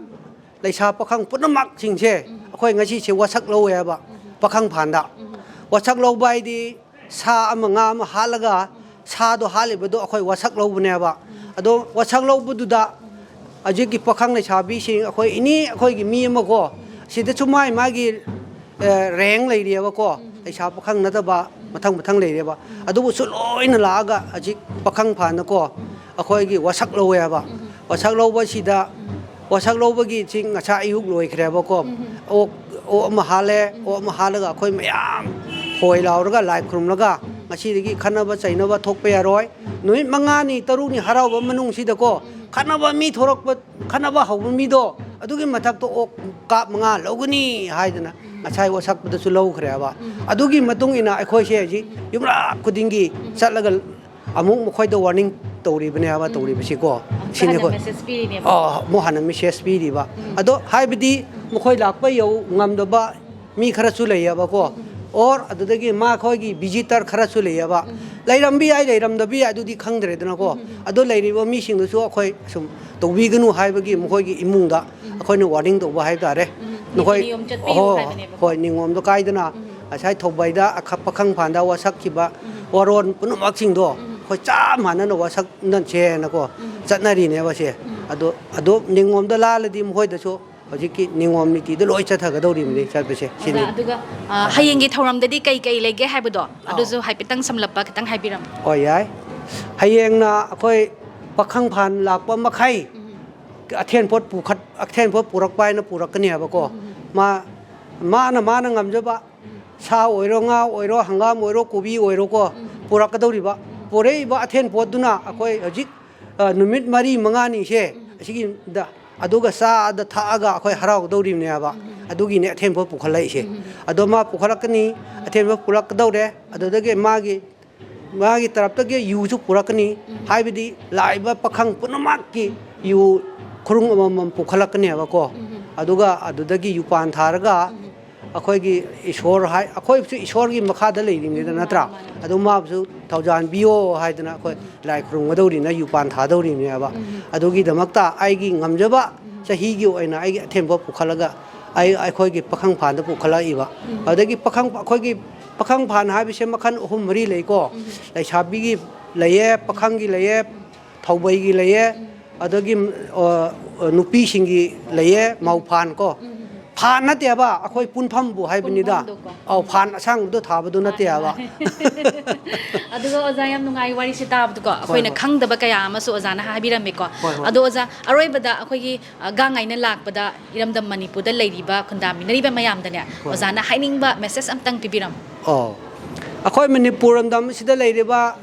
ꯂꯩꯁꯥ ꯄꯥꯈꯪ ꯄꯨꯝꯅꯃꯛꯁꯤꯡꯁꯦ ꯑꯩꯈꯣꯏ ꯉꯁꯤꯁꯦ ꯋꯥꯁꯛ ꯂꯧꯋꯦꯕ, ꯄꯥꯈꯪ ꯐꯥꯟꯗ꯫ ꯋꯥꯁꯛ ꯂꯧꯕ ꯍꯥꯏꯗꯤ ꯁꯥ ꯑꯃ ꯉꯥ ꯑꯃ ꯍꯥꯠꯂꯒ ꯁꯥꯗꯣ ꯍꯥꯠꯂꯤꯕꯗꯣ ꯑꯩꯈꯣꯏ ꯋꯥꯁꯛ ꯂꯧꯕꯅꯦꯕ꯫ ꯑꯗꯣ ꯋꯥꯁꯛ ꯂꯧꯕꯗꯨꯗ ꯍꯧꯖꯤꯛꯀꯤ ꯄꯥꯈꯪ ꯂꯩꯁꯥꯕꯤꯁꯤꯡ, ꯑꯩꯈꯣꯏ ꯑꯦꯅꯤ ꯑꯩꯈꯣꯏꯒꯤ ꯃꯤ ꯑꯃꯀꯣ, ꯁꯤꯗꯁꯨ ꯃꯥꯏ ꯃꯥꯒꯤ, ꯑꯦ, ꯔꯦꯡ ꯂꯩꯔꯤꯑꯕꯀꯣ, ꯂꯩꯁꯥ ꯄꯥꯈꯪ ꯅꯠꯇꯕ ꯃꯊꯪ ꯃꯊꯪ ꯂꯩꯔꯦꯕ꯫ ꯑꯗꯨꯕꯨꯁꯨ ꯂꯣꯏꯅ ꯂꯥꯛꯑꯒ ꯍꯧꯖꯤꯛ ꯄꯥꯈꯪ ꯐꯥꯅꯀꯣ ꯑꯩꯈꯣꯏꯒꯤ ꯋꯥꯁꯛ ꯂꯧꯋꯦꯕ꯫ ꯋꯥꯁꯛ ꯂꯧꯕꯁꯤꯗ, ꯋꯥꯁꯛ ꯂꯧꯕꯒꯤ ꯆꯤꯡ ꯉꯁꯥꯏ ꯑꯌꯨꯛ ꯂꯣꯏꯈ꯭ꯔꯦꯕꯀꯣ꯫ ꯑꯣꯛ, ꯑꯣꯛ ꯑꯃ ꯍꯥꯜꯂꯦ꯫ ꯑꯣꯛ ꯑꯃ ꯍꯥꯜꯂꯒ ꯑꯩꯈꯣꯏ ꯃꯌꯥꯝ ꯍꯣꯏ ꯂꯥꯎꯔꯒ ꯂꯥꯏ ꯈꯨꯔꯨꯝꯂꯒ ꯉꯁꯤꯗꯒꯤ ꯈꯠꯅꯕ ꯆꯩꯅꯕ ꯊꯣꯛꯄ ꯌꯥꯔꯣꯏ꯫ ꯅꯨꯃꯤꯠ ꯃꯉꯥꯅꯤ ꯇꯔꯨꯛꯅꯤ ꯍꯔꯥꯎꯕ ꯃꯅꯨꯡꯁꯤꯗꯀꯣ ꯈꯠꯅꯕ ꯃꯤ ꯊꯣꯔꯛꯄ, ꯈꯠꯅꯕ ꯍꯧꯕ ꯃꯤꯗꯣ ꯑꯗꯨꯒꯤ ꯃꯊꯛꯇ ꯑꯣꯛ ꯀꯥꯞ ꯃꯉꯥ ꯂꯧꯒꯅꯤ ꯍꯥꯏꯗꯅ ꯉꯁꯥꯏ ꯋꯥꯁꯛꯄꯗꯁꯨ ꯂꯧꯈ꯭ꯔꯦꯕ꯫ ꯑꯗꯨꯒꯤ ꯃꯇꯨꯡ ꯏꯟꯅ ꯑꯩꯈꯣꯏꯁꯦ ꯍꯧꯖꯤꯛ ꯌꯨꯝꯂꯛ ꯈꯨꯗꯤꯡꯒꯤ ꯆꯠꯂꯒ ꯑꯃꯨꯛ ꯃꯈꯣꯏꯗ ꯋꯥꯔꯅꯤꯡ ꯇꯧꯔꯤꯕꯅꯦꯕ꯫ ꯇꯧꯔꯤꯕꯁꯤꯀꯣ, ꯑꯃꯨꯛꯀ ꯁꯤꯅꯤ ꯍꯟꯅ ꯑꯩꯈꯣꯏ꯫ Message ꯄꯤꯔꯤꯅꯦꯕ꯫ ꯑꯣ, ꯑꯃꯨꯛ ꯍꯟꯅ ꯃꯦꯁꯦꯖ ꯄꯤꯔꯤꯕ꯫ ꯑꯗꯣ ꯍꯥꯏꯕꯗꯤ ꯃꯈꯣꯏ ꯂꯥꯛꯄ ꯌꯧ ꯉꯝꯗꯕ ꯃꯤ ꯈꯔꯁꯨ ꯂꯩꯌꯦꯕꯀꯣ꯫ ꯑꯣꯔ ꯑꯗꯨꯗꯒꯤ ꯃꯈꯣꯏꯒꯤ ꯚꯤꯖꯤꯇꯔ ꯈꯔꯁꯨ ꯂꯩꯌꯦꯕ꯫ ꯂꯩꯔꯝꯕ ꯌꯥꯏ, ꯂꯩꯔꯝꯗꯕ ꯌꯥꯏ, ꯑꯗꯨꯗꯤ ꯈꯪꯗ꯭ꯔꯦꯗꯅꯀꯣ꯫ ꯑꯗꯣ ꯂꯩꯔꯤꯕ ꯃꯤꯁꯤꯡꯗꯨꯁꯨ ꯑꯩꯈꯣꯏ ꯁꯨꯝ ꯇꯧꯕꯤꯒꯅꯨ ꯍꯥꯏꯕꯒꯤ ꯃꯈꯣꯏꯒꯤ ꯏꯃꯨꯡꯗ ꯑꯩꯈꯣꯏꯅ ꯋꯥꯔꯅꯤꯡ ꯇꯧꯕ ꯍꯥꯏꯕ ꯇꯥꯔꯦ꯫ ꯅꯤꯇꯤ ꯅꯈꯣꯏ ꯅꯤꯌꯣꯝ ꯆꯠꯄꯤꯌꯨ ꯍꯣꯏ, ꯍꯥꯏꯕꯅꯦꯕꯀꯣ꯫ ꯍꯣꯏ, ꯅꯤꯉꯣꯝꯗꯣ ꯀꯥꯏꯗꯅ ꯉꯁꯥꯏ ꯊꯧꯕꯩꯗ ꯑꯈ-, ꯄꯥꯈꯪ ꯐꯥꯟꯗ ꯋꯥꯁꯛꯈꯤꯕ ꯋꯥꯔꯣꯟ ꯄꯨꯝꯅꯃꯛꯁꯤꯡꯗꯣ ꯑꯩꯈꯣꯏ ꯆꯞ ꯃꯥꯟꯅꯅ ꯋꯥꯁꯛꯅꯁꯦꯅꯀꯣ ꯆꯠꯅꯔꯤꯅꯦꯕ ꯁꯦ꯫ ꯑꯗꯣ, ꯑꯗꯣ ꯅꯤꯉꯣꯝꯗ ꯂꯥꯜꯂꯗꯤ ꯃꯈꯣꯏꯗꯁꯨ ꯍꯧꯖꯤꯛꯀꯤ ꯅꯤꯉꯣꯝ ꯅꯤꯇꯤꯗ ꯂꯣꯏ ꯆꯠꯊꯒꯗꯧꯔꯤꯕꯅꯤ ꯆꯠꯄꯁꯦ꯫ ꯁꯤꯅꯤ꯫ ꯑꯣꯖꯥ, ꯑꯗꯨꯒ, ꯑ, ꯍꯌꯦꯡꯒꯤ ꯊꯧꯔꯝꯗꯗꯤ ꯀꯩ ꯀꯩ ꯂꯩꯒꯦ ꯍꯥꯏꯕꯗꯣ, ꯑꯗꯨꯁꯨ ꯍꯥꯏꯐꯦꯠꯇꯪ ꯁꯝꯂꯞꯄ ꯈꯤꯇꯪ ꯍꯥꯏꯕꯤꯔꯝꯃꯨ꯫ ꯍꯣꯏ, ꯌꯥꯏ꯫ ꯍꯌꯦꯡꯅ ꯑꯩꯈꯣꯏ ꯄꯥꯈꯪ ꯐꯥꯟ ꯂꯥꯛꯄ ꯃꯈꯩ ꯑꯊꯦꯟ ꯄꯣꯠ ꯄꯨꯈꯠ-, ꯑꯊꯦꯟ ꯄꯣꯠ ꯄꯨꯔꯛꯄ ꯍꯥꯏꯅ ꯄꯨꯔꯛꯀꯅꯤ ꯍꯥꯏꯕꯀꯣ꯫ ꯃꯥ, ꯃꯥꯅ, ꯃꯥꯅ ꯉꯝꯖꯕ ꯁꯥ ꯑꯣꯏꯔꯣ, ꯉꯥ ꯑꯣꯏꯔꯣ, ꯍꯪꯒꯥꯝ ꯑꯣꯏꯔꯣ, ꯀꯣꯕꯤ ꯑꯣꯏꯔꯣꯀꯣ, ꯄꯨꯔꯛꯀꯗꯧꯔꯤꯕ꯫ ꯄꯨꯔꯛꯏꯕ ꯑꯊꯦꯟ ꯄꯣꯠꯇꯨꯅ ꯑꯩꯈꯣꯏ ꯍꯧꯖꯤꯛ, ꯑ, ꯅꯨꯃꯤꯠ ꯃꯔꯤ ꯃꯉꯥꯅꯤꯁꯦ ꯑꯁꯤꯒꯤꯗ, ꯑꯗꯨꯒ ꯆꯥꯗ ꯊꯛꯑꯒ ꯑꯩꯈꯣꯏ ꯍꯔꯥꯎꯒꯗꯧꯔꯤꯕꯅꯦꯕ꯫ ꯑꯗꯨꯒꯤꯅꯦ ꯑꯊꯦꯟ ꯄꯣꯠ ꯄꯨꯈꯠꯂꯛꯏꯁꯦ꯫ ꯑꯗꯣ ꯃꯥ ꯄꯨꯈꯠꯂꯛꯀꯅꯤ, ꯑꯊꯦꯟ ꯄꯣꯠ ꯄꯨꯔꯛꯀꯗꯧꯔꯦ꯫ ꯑꯗꯨꯗꯒꯤ ꯃꯥꯒꯤ, ꯃꯥꯒꯤ ꯇꯔꯞꯇꯒꯤ ꯌꯨꯁꯨ ꯄꯨꯔꯛꯀꯅꯤ꯫ ꯍꯥꯏꯕꯗꯤ ꯂꯥꯛꯏꯕ ꯄꯥꯈꯪ ꯄꯨꯝꯅꯃꯛꯀꯤ ꯌꯨ ꯈꯨꯔꯨꯡ ꯑꯃꯃꯝ ꯄꯨꯈꯠꯂꯛꯀꯅꯦꯕꯀꯣ꯫ ꯑꯗꯨꯒ ꯑꯗꯨꯗꯒꯤ ꯌꯨꯄꯥꯟ ꯊꯥꯔꯒ ꯑꯩꯈꯣꯏꯒꯤ ꯏꯁꯣꯔ ꯍꯥꯏ, ꯑꯩꯈꯣꯏꯁꯨ ꯏꯁꯣꯔꯒꯤ ꯃꯈꯥꯗ ꯂꯩꯔꯤꯅꯤꯗ, ꯅꯠꯇ꯭ꯔꯥ? ꯃꯥꯅꯦ, ꯃꯥꯅꯦ꯫ ꯑꯗꯨ ꯃꯥꯕꯨꯁꯨ ꯊꯧꯖꯥꯟꯕꯤꯌꯣ ꯍꯥꯏꯗꯅ ꯑꯩꯈꯣꯏ ꯂꯥꯏ ꯈꯨꯔꯨꯝꯒꯗꯧꯔꯤꯅ ꯌꯨꯄꯥꯟ ꯊꯥꯗꯧꯔꯤꯕꯅꯦꯕ꯫ ꯑꯗꯨꯒꯤꯗꯃꯛꯇ ꯑꯩꯒꯤ ꯉꯝꯖꯕ ꯆꯍꯤꯒꯤ ꯑꯣꯏꯅ ꯑꯩꯒꯤ ꯑꯊꯦꯟꯕ ꯄꯨꯈꯠꯂꯒ ꯑꯩ, ꯑꯩꯈꯣꯏꯒꯤ ꯄꯥꯈꯪ ꯐꯥꯟꯗ ꯄꯨꯈꯠꯂꯛꯏꯕ꯫ ꯑꯗꯨꯗꯒꯤ ꯄꯥꯈꯪ, ꯑꯩꯈꯣꯏꯒꯤ ꯄꯥꯈꯪ ꯐꯥꯟ ꯍꯥꯏꯕꯁꯦ ꯃꯈꯜ ꯑꯍꯨꯝ ꯃꯔꯤ ꯂꯩꯀꯣ꯫ ꯂꯩꯁꯥꯕꯤꯒꯤ ꯂꯩꯌꯦ, ꯄꯥꯈꯪꯒꯤ ꯂꯩꯌꯦ, ꯊꯧꯕꯩꯒꯤ ꯂꯩꯌꯦ, ꯑꯗꯒꯤ, ꯑ, ꯅꯨꯄꯤꯁꯤꯡꯒꯤ ꯂꯩꯌꯦ, ꯃꯧ ꯐꯥꯟ ꯀꯣ꯫ ꯐꯥꯟ ꯅꯠꯇꯦꯕ, ꯑꯩꯈꯣꯏ ꯄꯨꯟꯐꯝꯕꯨ ꯍꯥꯏꯕꯅꯤꯗ꯫ ꯄꯨꯟꯐꯝꯗꯣ ꯀꯣ꯫ ꯑꯧ, ꯐꯥꯟ ꯑꯁꯥꯡꯕꯗꯣ ꯊꯥꯕꯗꯣ ꯅꯠꯇꯦꯕ꯫ ꯃꯥꯅꯦ, ꯃꯥꯅꯦ꯫ ꯑꯗꯨꯒ ꯑꯣꯖꯥ, ꯌꯥꯝ ꯅꯨꯡꯉꯥꯏ ꯋꯥꯔꯤꯁꯦ ꯇꯥꯕꯗꯀꯣ꯫ ꯍꯣꯏ, ꯑꯩꯈꯣꯏꯅ ꯍꯣꯏ꯫ ꯈꯪꯗꯕ ꯀꯌꯥ ꯑꯃꯁꯨ ꯑꯣꯖꯥꯅ ꯍꯥꯏꯕꯤꯔꯝꯃꯦꯀꯣ꯫ ꯍꯣꯏ, ꯍꯣꯏ꯫ ꯑꯗꯣ ꯑꯣꯖꯥ, ꯑꯔꯣꯏꯕꯗ ꯑꯩꯈꯣꯏꯒꯤ, ꯑ, ꯒꯥꯡ ꯉꯥꯏꯅ ꯂꯥꯛꯄꯗ ꯏꯔꯝꯗꯝ ꯃꯅꯤꯄꯨꯔꯗ ꯂꯩꯔꯤꯕ ꯈꯨꯟꯗꯥꯃꯤꯟꯅꯔꯤꯕ ꯃꯌꯥꯝꯗꯅꯦ, ꯍꯣꯏ꯫ ꯑꯣꯖꯥꯅ ꯍꯥꯏꯅꯤꯡꯕ ꯃꯦꯁꯦꯖ ꯑꯝꯇꯪ ꯄꯤꯕꯤꯔꯝꯃꯨ꯫ ꯑꯣ꯫ ꯑꯩꯈꯣꯏ ꯃꯅꯤꯄꯨꯔ ꯂꯝꯗꯝ ꯑꯁꯤꯗ ꯂꯩꯔꯤꯕ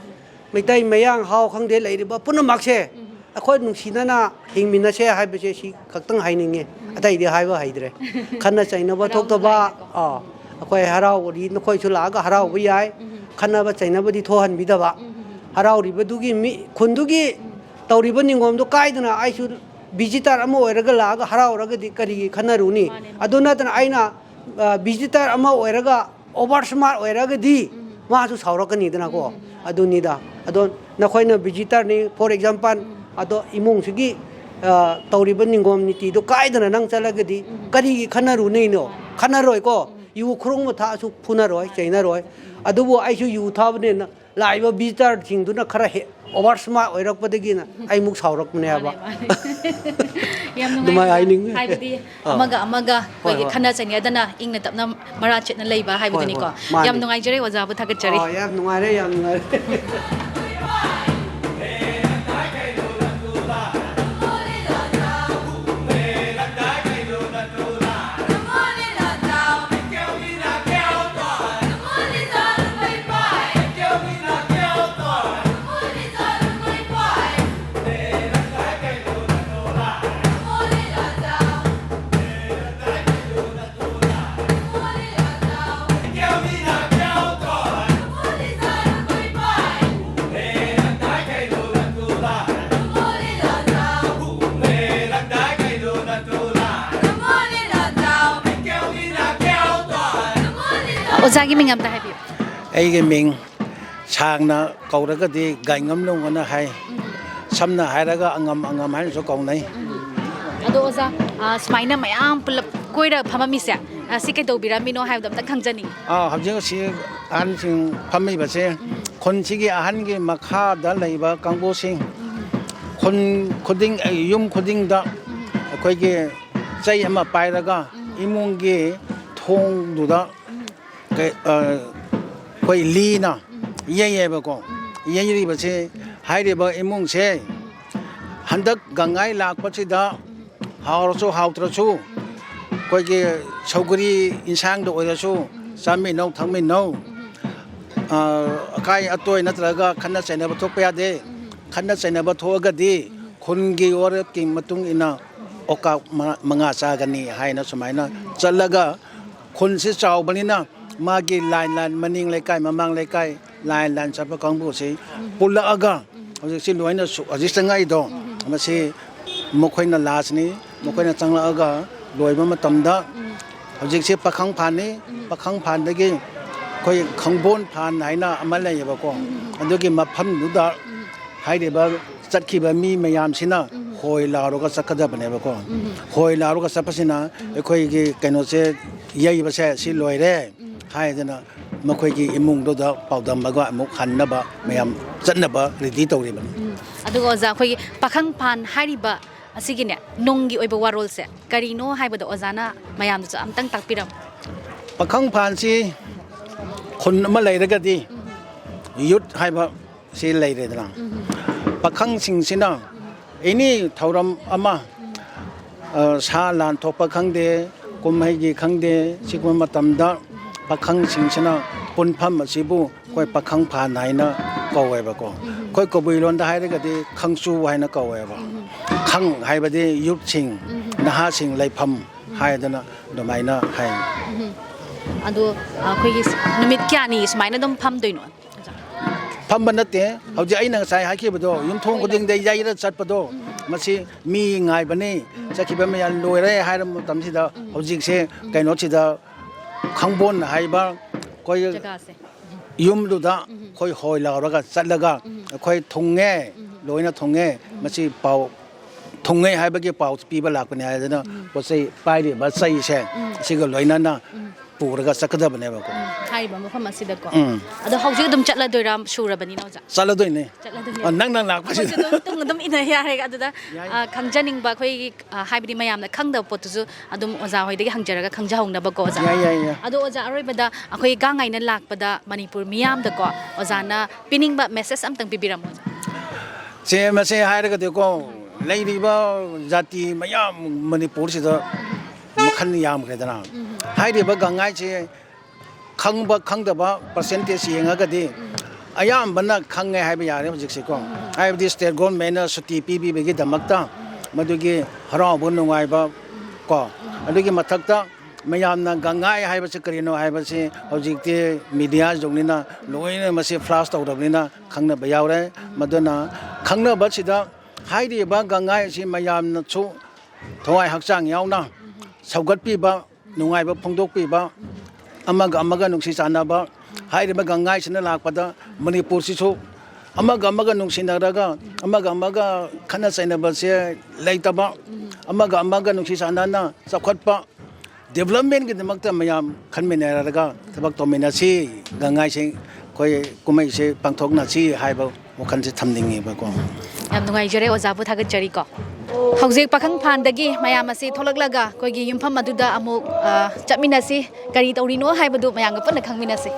ꯃꯩꯇꯩ, ꯃꯌꯥꯡ, ꯍꯥꯎ ꯈꯪꯗꯦ, ꯂꯩꯔꯤꯕ ꯄꯨꯝꯅꯃꯛꯁꯦ ꯑꯩꯈꯣꯏ ꯅꯨꯡꯁꯤꯅꯅ ꯍꯤꯡꯃꯤꯟꯅꯁꯦ ꯍꯥꯏꯕꯁꯦ ꯁꯤ ꯈꯛꯇꯪ ꯍꯥꯏꯅꯤꯡꯉꯦ꯫ ꯑꯇꯩꯗꯤ ꯍꯥꯏꯕ ꯍꯩꯇ꯭ꯔꯦ꯫ ꯈꯠꯅ ꯆꯩꯅꯕ ꯊꯣꯛꯇꯕ, ꯑꯥ, ꯑꯩꯈꯣꯏ ꯍꯔꯥꯎꯔꯤ, ꯅꯈꯣꯏꯁꯨ ꯂꯥꯛꯑꯒ ꯍꯔꯥꯎꯕ ꯌꯥꯏ꯫ ꯈꯠꯅꯕ ꯆꯩꯅꯕꯗꯤ ꯊꯣꯛꯍꯟꯕꯤꯗꯕ꯫ ꯍꯔꯥꯎꯔꯤꯕꯗꯨꯒꯤ ꯃꯤ, ꯈꯨꯟꯗꯨꯒꯤ ꯇꯧꯔꯤꯕ ꯅꯤꯉꯣꯝꯗꯣ ꯀꯥꯏꯗꯅ ꯑꯩꯁꯨ ꯚꯤꯖꯤꯇꯔ ꯑꯃ ꯑꯣꯏꯔꯒ ꯂꯥꯛꯑꯒ ꯍꯔꯥꯎꯔꯒꯗꯤ ꯀꯔꯤꯒꯤ ꯈꯠꯅꯔꯨꯅꯤ? ꯃꯥꯅꯦ, ꯃꯥꯅꯦ꯫ ꯑꯗꯨ ꯅꯠꯇꯅ ꯑꯩꯅ, ꯑ, ꯚꯤꯖꯤꯇꯔ ꯑꯃ ꯑꯣꯏꯔꯒ over smart ꯑꯣꯏꯔꯒꯗꯤ ꯃꯥꯁꯨ ꯁꯥꯎꯔꯛꯀꯅꯤꯗꯅꯀꯣ꯫ ꯑꯗꯨꯅꯤꯗ꯫ ꯑꯗꯣ ꯅꯈꯣꯏꯅ ꯚꯤꯖꯤꯇꯔꯅꯤ, for example, ꯑꯗꯣ ꯏꯃꯨꯡꯁꯤꯒꯤ, ꯑ, ꯇꯧꯔꯤꯕ ꯅꯤꯡꯒꯣꯝ ꯅꯤꯇꯤꯗꯣ ꯀꯥꯏꯗꯅ ꯅꯪ ꯆꯠꯂꯒꯗꯤ ꯀꯔꯤꯒꯤ ꯈꯟꯅꯔꯨꯅꯤꯅꯣ? ꯈꯟꯅꯔꯣꯏꯀꯣ꯫ ꯌꯨ ꯈꯨꯔꯨꯡꯕ ꯊꯛꯑꯁꯨ ꯐꯨꯅꯔꯣꯏ, ꯆꯩꯅꯔꯣꯏ꯫ ꯑꯗꯨꯕꯨ ꯑꯩꯁꯨ ꯌꯨ ꯊꯛꯑꯕꯅꯤꯅ ꯂꯥꯛꯏꯕ ꯚꯤꯖꯤꯇꯔꯁꯤꯡꯗꯨꯅ ꯈꯔ ꯍꯦꯛ over smart ꯑꯣꯏꯔꯛꯄꯗꯒꯤꯅ ꯑꯩꯃꯨꯛ ꯁꯥꯎꯔꯛꯄꯅꯦꯕ꯫ ꯃꯥꯅꯦ, ꯃꯥꯅꯦ꯫ ꯌꯥꯝ ꯑꯗꯨꯃꯥꯏꯅ ꯅꯨꯡꯉꯥꯏ꯫ ꯍꯥꯏꯅꯤꯡꯉꯤ꯫ ꯍꯥꯏꯕꯗꯤ ꯑꯥ꯫ ꯑꯃꯒ ꯑꯃꯒ ꯍꯣꯏ, ꯑꯩꯈꯣꯏꯒꯤ ꯍꯣꯏ꯫ ꯈꯠꯅ ꯆꯩꯅꯗꯅ ꯏꯪꯅ ꯇꯞꯅ ꯃꯔꯥ ꯆꯦꯠꯅ ꯂꯩꯕ ꯍꯣꯏ, ꯍꯥꯏꯕꯗꯨꯅꯤꯀꯣ꯫ ꯍꯣꯏ꯫ ꯃꯥꯅꯦ꯫ ꯌꯥꯝ ꯅꯨꯡꯉꯥꯏꯖꯔꯦ ꯑꯣꯖꯥꯕꯨ ꯊꯥꯒꯠꯆꯔꯤ꯫ ꯑꯥ, ꯌꯥꯝ ꯅꯨꯡꯉꯥꯏꯔꯦ, ꯌꯥꯝ ꯅꯨꯡꯉꯥꯏꯔꯦ꯫ ꯑꯣꯖꯥꯒꯤ ꯃꯤꯡ ꯑꯝꯇ ꯍꯥꯏꯕꯤꯌꯨ꯫ ꯑꯩꯒꯤ ꯃꯤꯡ ꯁꯥꯡꯅ ꯀꯧꯔꯒꯗꯤ ꯒꯥꯏꯉꯝꯂꯣꯡ ꯑꯅ ꯍꯥꯏ꯫ ꯁꯝꯅ ꯍꯥꯏꯔꯒ ꯑꯉꯝ ꯑꯉꯝ ꯍꯥꯏꯅꯁꯨ ꯀꯧꯅꯩ꯫ ꯑꯗꯣ ꯑꯣꯖꯥ, ꯑ, ꯁꯨꯃꯥꯏꯅ ꯃꯌꯥꯝ ꯄꯨꯂꯞ ꯀꯣꯏꯔ ꯐꯝꯃꯝꯃꯤꯁꯦ, ꯑ, ꯁꯤ ꯀꯩꯗꯧꯕꯤꯔꯝꯃꯤꯅꯣ ꯍꯥꯏꯕꯗꯣ ꯑꯝꯇ ꯈꯪꯖꯅꯤꯡꯉꯤ꯫ ꯑꯥ, ꯍꯧꯖꯤꯛ ꯑꯁꯤ ꯑꯍꯟꯁꯤꯡ ꯐꯝꯃꯤꯕꯁꯦ ꯈꯨꯟꯁꯤꯒꯤ ꯑꯍꯟꯒꯤ ꯃꯈꯥꯗ ꯂꯩꯕ ꯀꯥꯡꯕꯨꯁꯤꯡ, ꯈꯨꯟ ꯈꯨꯗꯤꯡ, ꯌꯨꯝ ꯈꯨꯗꯤꯡꯗ ꯑꯩꯈꯣꯏꯒꯤ ꯆꯩ ꯑꯃ ꯄꯥꯏꯔꯒ ꯏꯃꯨꯡꯒꯤ ꯊꯣꯡꯗꯨꯗ ꯀꯩ-, ꯑ, ꯑꯩꯈꯣꯏ ꯂꯤꯅ ꯌꯩꯌꯦꯕꯀꯣ꯫ ꯌꯩꯔꯤꯕꯁꯦ, ꯍꯥꯏꯔꯤꯕ ꯏꯃꯨꯡꯁꯦ ꯍꯟꯗꯛ ꯒꯪꯉꯥꯏ ꯂꯥꯛꯄꯁꯤꯗ ꯍꯥꯎꯔꯁꯨ ꯍꯥꯎꯇ꯭ꯔꯁꯨ ꯑꯩꯈꯣꯏꯒꯤ ꯁꯧꯒꯔꯤ ꯏꯟꯁꯥꯡꯗ ꯑꯣꯏꯔꯁꯨ ꯆꯥꯃꯤꯟꯅꯧ ꯊꯛꯃꯤꯟꯅꯧ꯫ ꯑ, ꯑꯀꯥꯏ ꯑꯇꯣꯏ ꯅꯠꯇ꯭ꯔꯒ ꯈꯠꯅ ꯆꯩꯅꯕ ꯊꯣꯛꯄ ꯌꯥꯗꯦ꯫ ꯈꯠꯅ ꯆꯩꯅꯕ ꯊꯣꯛꯑꯒꯗꯤ ꯈꯨꯟꯒꯤ ꯋꯥꯔꯦꯞꯀꯤ ꯃꯇꯨꯡ ꯏꯟꯅ ꯑꯣꯀꯥꯞ ꯃ-, ꯃꯉꯥ ꯆꯥꯒꯅꯤ ꯍꯥꯏꯅ ꯁꯨꯃꯥꯏꯅ ꯆꯠꯂꯒ, ꯈꯨꯟꯁꯤ ꯆꯥꯎꯕꯅꯤꯅ ꯃꯥꯒꯤ ꯂꯥꯏꯟ ꯂꯥꯏꯟ, ꯃꯅꯤꯡ ꯂꯩꯀꯥꯏ, ꯃꯃꯥꯡ ꯂꯩꯀꯥꯏ, ꯂꯥꯏꯟ ꯂꯥꯏꯟ ꯆꯠꯄ ꯀꯥꯡꯕꯨꯁꯤ ꯄꯨꯜꯂꯛꯑꯒ, ꯍꯧꯖꯤꯛꯁꯤ ꯂꯣꯏꯅ ꯁꯨ-, ꯍꯧꯖꯤꯛ ꯆꯪꯉꯛꯏꯗꯣ, ꯃꯁꯤ ꯃꯈꯣꯏꯅ ꯂꯥꯁꯅꯤ꯫ ꯃꯈꯣꯏꯅ ꯆꯪꯂꯛꯑꯒ ꯂꯣꯏꯕ ꯃꯇꯝꯗ, ꯍꯧꯖꯤꯛꯁꯦ ꯄꯥꯈꯪ ꯐꯥꯟꯅꯤ꯫ ꯄꯥꯈꯪ ꯐꯥꯟꯗꯒꯤ ꯑꯩꯈꯣꯏ ꯈꯪꯕꯣꯟ ꯐꯥꯟ ꯍꯥꯏꯅ ꯑꯃ ꯂꯩꯌꯦꯕꯀꯣ꯫ ꯑꯗꯨꯒꯤ ꯃꯐꯝꯗꯨꯗ ꯍꯥꯏꯔꯤꯕ ꯆꯠꯈꯤꯕ ꯃꯤ ꯃꯌꯥꯝꯁꯤꯅ ꯍꯣꯏ ꯂꯥꯎꯔꯒ ꯆꯠꯀꯗꯕꯅꯦꯕꯀꯣ꯫ ꯍꯣꯏ ꯂꯥꯎꯔꯒ ꯆꯠꯄꯁꯤꯅ ꯑꯩꯈꯣꯏꯒꯤ ꯀꯩꯅꯣꯁꯦ, ꯌꯩꯕꯁꯦ ꯁꯤ ꯂꯣꯏꯔꯦ ꯍꯥꯏꯗꯅ ꯃꯈꯣꯏꯒꯤ ꯏꯃꯨꯡꯗꯨꯗ ꯄꯥꯎꯗꯝꯃꯒ ꯑꯃꯨꯛ ꯍꯟꯅꯕ ꯃꯌꯥꯝ ꯆꯠꯅꯕ ꯔꯦꯗꯤ ꯇꯧꯔꯤꯕꯅꯤ꯫ ꯎꯝ꯫ ꯑꯗꯨꯒ ꯑꯣꯖꯥ, ꯑꯩꯈꯣꯏꯒꯤ ꯄꯥꯈꯪ ꯐꯥꯟ ꯍꯥꯏꯔꯤꯕ ꯑꯁꯤꯒꯤꯅꯦ, ꯅꯨꯡꯒꯤ ꯑꯣꯏꯕ ꯋꯥꯔꯣꯜꯁꯦ ꯀꯔꯤꯅꯣ ꯍꯥꯏꯕꯗꯣ ꯑꯣꯖꯥꯅ ꯃꯌꯥꯝꯗꯁꯨ ꯑꯝꯇꯪ ꯇꯥꯛꯄꯤꯔꯝꯃꯨ꯫ ꯄꯥꯈꯪ ꯐꯥꯟꯁꯤ ꯈꯨꯟ ꯑꯃ ꯂꯩꯔꯒꯗꯤ ꯌꯨꯠ ꯍꯥꯏꯕ ꯁꯤ ꯂꯩꯔꯦꯗꯅ꯫ ꯄꯥꯈꯪꯁꯤꯡꯁꯤꯅ ꯑꯦꯅꯤ ꯊꯧꯔꯝ ꯑꯃ, ꯑ, ꯁꯥ ꯂꯥꯟ ꯊꯣꯛꯄ ꯈꯪꯗꯦ, ꯀꯨꯝꯍꯩꯒꯤ ꯈꯪꯗꯦ, ꯁꯤꯒꯨꯝꯕ ꯃꯇꯝꯗ ꯄꯥꯈꯪꯁꯤꯡꯁꯤꯅ ꯄꯨꯟꯐꯝ ꯑꯁꯤꯕꯨ ꯑꯩꯈꯣꯏ ꯄꯥꯈꯪ ꯐꯥꯟ ꯍꯥꯏꯅ ꯀꯧꯋꯦꯕꯀꯣ꯫ ꯑꯩꯈꯣꯏ ꯀꯕꯨꯏ ꯂꯣꯟꯗ ꯍꯥꯏꯔꯒꯗꯤ ꯈꯪꯆꯨ ꯍꯥꯏꯅ ꯀꯧꯋꯦꯕ꯫ ꯈꯪ ꯍꯥꯏꯕꯗꯤ ꯌꯨꯠꯁꯤꯡ, ꯅꯍꯥꯁꯤꯡ ꯂꯩꯐꯝ ꯍꯥꯏꯗꯅ ꯑꯗꯨꯃꯥꯏꯅ ꯍꯥꯏ꯫ ꯑꯗꯣ ꯑꯩꯈꯣꯏꯒꯤ ꯅꯨꯃꯤꯠ ꯀꯌꯥꯅꯤ ꯁꯨꯃꯥꯏꯅ ꯑꯗꯨꯝ ꯐꯝꯗꯣꯏꯅꯣ? ꯐꯝꯕ ꯅꯠꯇꯦ, ꯍꯧꯖꯤꯛ ꯑꯩꯅ ꯉꯁꯥꯏ ꯍꯥꯏꯈꯤꯕꯗꯣ, ꯌꯨꯝꯊꯣꯡ ꯈꯨꯗꯤꯡꯗ ꯌꯩꯔ ꯆꯠꯄꯗꯣ, ꯃꯁꯤ ꯃꯤ ꯉꯥꯏꯕꯅꯤ꯫ ꯆꯠꯈꯤꯕ ꯃꯌꯥꯝ ꯂꯣꯏꯔꯦ ꯍꯥꯏꯔꯕ ꯃꯇꯝꯁꯤꯗ, ꯍꯧꯖꯤꯛꯁꯦ ꯀꯩꯅꯣꯁꯤꯗ, ꯈꯪꯕꯣꯟ ꯍꯥꯏꯕ ꯑꯩꯈꯣꯏ ꯖꯒꯥꯁꯦ꯫ ꯌꯨꯝꯗꯨꯗ ꯑꯩꯈꯣꯏ ꯍꯣꯏ ꯂꯥꯎꯔꯒ ꯆꯠꯂꯒ, ꯑꯩꯈꯣꯏ ꯊꯨꯡꯉꯦ, ꯂꯣꯏꯅ ꯊꯨꯡꯉꯦ, ꯃꯁꯤ ꯄꯥꯎ ꯊꯨꯡꯉꯦ ꯍꯥꯏꯕꯒꯤ ꯄꯥꯎ ꯄꯤꯕ ꯂꯥꯛꯄꯅꯦ ꯍꯥꯏꯗꯅ, ꯄꯣꯠ ꯆꯩ ꯄꯥꯏꯔꯤꯕ ꯆꯩꯁꯦ, ꯑꯁꯤꯒ ꯂꯣꯏꯅꯅ ꯄꯨꯔꯒ ꯆꯠꯀꯗꯕꯅꯦꯕꯀꯣ꯫ ꯍꯥꯏꯔꯤꯕ ꯃꯐꯝ ꯑꯁꯤꯗꯀꯣ꯫ ꯎꯝ꯫ ꯑꯗꯣ ꯍꯧꯖꯤꯛ ꯑꯗꯨꯝ ꯆꯠꯂꯗꯣꯏꯔꯥ, ꯁꯨꯔꯕꯅꯤꯅ ꯑꯣꯖꯥ? ꯆꯠꯂꯗꯣꯏꯅꯦ꯫ ꯆꯠꯂꯗꯣꯏꯅꯦ꯫ ꯑ, ꯅꯪ ꯅꯪ ꯂꯥꯛꯄꯁꯤꯗ꯫ ꯑꯩꯈꯣꯏꯁꯨ ꯑꯗꯨꯝ ꯇꯨꯡ ꯑꯗꯨꯝ ꯏꯟꯅ ꯌꯥꯔꯦ꯫ ꯑꯗꯨꯗ, ꯌꯥꯏ꯫ ꯑ, ꯈꯪꯖꯅꯤꯡꯕ ꯑꯩꯈꯣꯏꯒꯤ, ꯑ, ꯍꯥꯏꯕꯗꯤ ꯃꯌꯥꯝꯅ ꯈꯪꯗꯕ ꯄꯣꯠꯇꯨꯁꯨ ꯑꯗꯨꯝ ꯑꯣꯖꯥ ꯍꯣꯏꯗꯒꯤ ꯍꯪꯖꯔꯒ ꯈꯪꯖꯍꯧꯅꯕꯀꯣ ꯑꯣꯖꯥ꯫ ꯌꯥꯏ, ꯌꯥꯏ, ꯌꯥꯏ꯫ ꯑꯗꯣ ꯑꯣꯖꯥ, ꯑꯔꯣꯏꯕꯗ ꯑꯩꯈꯣꯏ ꯒꯥꯡ ꯉꯥꯏꯅ ꯂꯥꯛꯄꯗ ꯃꯅꯤꯄꯨꯔ ꯃꯤꯌꯥꯝꯗꯀꯣ ꯑꯣꯖꯥꯅ ꯄꯤꯅꯤꯡꯕ ꯃꯦꯁꯦꯖ ꯑꯝꯇꯪ ꯄꯤꯕꯤꯔꯝꯃꯣ ꯑꯣꯖꯥ꯫ ꯁꯦ, ꯃꯁꯤ ꯍꯥꯏꯔꯒꯗꯤꯀꯣ, ꯂꯩꯔꯤꯕ ꯖꯥꯇꯤ ꯃꯌꯥꯝ ꯃꯅꯤꯄꯨꯔꯁꯤꯗ ꯃꯈꯜ ꯌꯥꯝꯈ꯭ꯔꯦꯗꯅ꯫ ꯍꯥꯏꯔꯤꯕ ꯒꯥꯡꯉꯥꯏꯁꯦ ꯈꯪꯕ ꯈꯪꯗꯕ ꯄꯥꯔꯁꯦꯟꯇꯦꯖ ꯌꯦꯡꯉꯒꯗꯤ ꯑꯌꯥꯝꯕꯅ ꯈꯪꯉꯦ ꯍꯥꯏꯕ ꯌꯥꯔꯦ ꯍꯧꯖꯤꯛꯁꯦꯀꯣ꯫ ꯍꯥꯏꯕꯗꯤ ꯁ꯭ꯇꯦꯠ ꯒꯣꯔꯃꯦꯟꯅ ꯁꯨꯇꯤ ꯄꯤꯕꯤꯕꯒꯤꯗꯃꯛꯇ ꯃꯗꯨꯒꯤ ꯍꯔꯥꯎꯕ ꯅꯨꯡꯉꯥꯏꯕ ꯀꯣ, ꯑꯗꯨꯒꯤ ꯃꯊꯛꯇ ꯃꯌꯥꯝꯅ ꯒꯪꯉꯥꯏ ꯍꯥꯏꯕꯁꯤ ꯀꯔꯤꯅꯣ ꯍꯥꯏꯕꯁꯤ ꯍꯧꯖꯤꯛꯇꯤ ꯃꯤꯗꯤꯌꯥ ꯌꯨꯒꯅꯤꯅ ꯂꯣꯏꯅ ꯃꯁꯤ ꯐ꯭ꯂꯥꯁ ꯇꯧꯔꯕꯅꯤꯅ ꯈꯪꯅꯕ ꯌꯥꯎꯔꯦ꯫ ꯃꯗꯨꯅ ꯈꯪꯅꯕꯁꯤꯗ ꯍꯥꯏꯔꯤꯕ ꯒꯪꯉꯥꯏ ꯑꯁꯤ ꯃꯌꯥꯝꯅꯁꯨ ꯊꯋꯥꯏ ꯍꯛꯆꯥꯡ ꯌꯥꯎꯅ ꯁꯧꯒꯠꯄꯤꯕ, ꯅꯨꯡꯉꯥꯏꯕ ꯐꯣꯡꯗꯣꯛꯄꯤꯕ, ꯑꯃꯒ ꯑꯃꯒ ꯅꯨꯡꯁꯤ ꯆꯥꯟꯅꯕ, ꯍꯥꯏꯔꯤꯕ ꯒꯪꯉꯥꯏꯁꯤꯅ ꯂꯥꯛꯄꯗ ꯃꯅꯤꯄꯨꯔꯁꯤꯁꯨ ꯑꯃꯒ ꯑꯃꯒ ꯅꯨꯡꯁꯤꯅꯔꯒ, ꯑꯃꯒ ꯑꯃꯒ ꯈꯠꯅ ꯆꯩꯅꯕꯁꯦ ꯂꯩꯇꯕ, ꯑꯃꯒ ꯑꯃꯒ ꯅꯨꯡꯁꯤ ꯆꯥꯟꯅꯅ ꯆꯥꯎꯈꯠꯄ, ꯗꯤꯕ꯭ꯂꯞꯃꯦꯟꯒꯤꯗꯃꯛꯇ ꯃꯌꯥꯝ ꯈꯟꯃꯤꯟꯅꯔꯒ ꯊꯕꯛ ꯇꯧꯃꯤꯟꯅꯁꯤ, ꯒꯪꯉꯥꯏꯁꯦ ꯑꯩꯈꯣꯏ ꯀꯨꯝꯍꯩꯁꯦ ꯄꯥꯡꯊꯣꯛꯅꯁꯤ ꯍꯥꯏꯕ ꯋꯥꯈꯜꯁꯦ ꯊꯝꯅꯤꯡꯉꯦꯕꯀꯣ꯫ ꯌꯥꯝ ꯅꯨꯡꯉꯥꯏꯖꯔꯦ ꯑꯣꯖꯥꯕꯨ ꯊꯥꯒꯠꯆꯔꯤꯀꯣ꯫ ꯍꯧꯖꯤꯛ ꯄꯥꯈꯪ ꯐꯥꯟꯗꯒꯤ ꯃꯌꯥꯝ ꯑꯁꯤ ꯊꯣꯛꯂꯛꯂꯒ ꯑꯩꯈꯣꯏꯒꯤ ꯌꯨꯝꯐꯝ ꯑꯗꯨꯗ ꯑꯃꯨꯛ, ꯑ, ꯆꯠꯃꯤꯟꯅꯁꯤ, ꯀꯔꯤ ꯇꯧꯔꯤꯅꯣ ꯍꯥꯏꯕꯗꯨ ꯃꯌꯥꯝꯒ ꯄꯨꯟꯅ ꯈꯪꯃꯤꯟꯅꯁꯤ꯫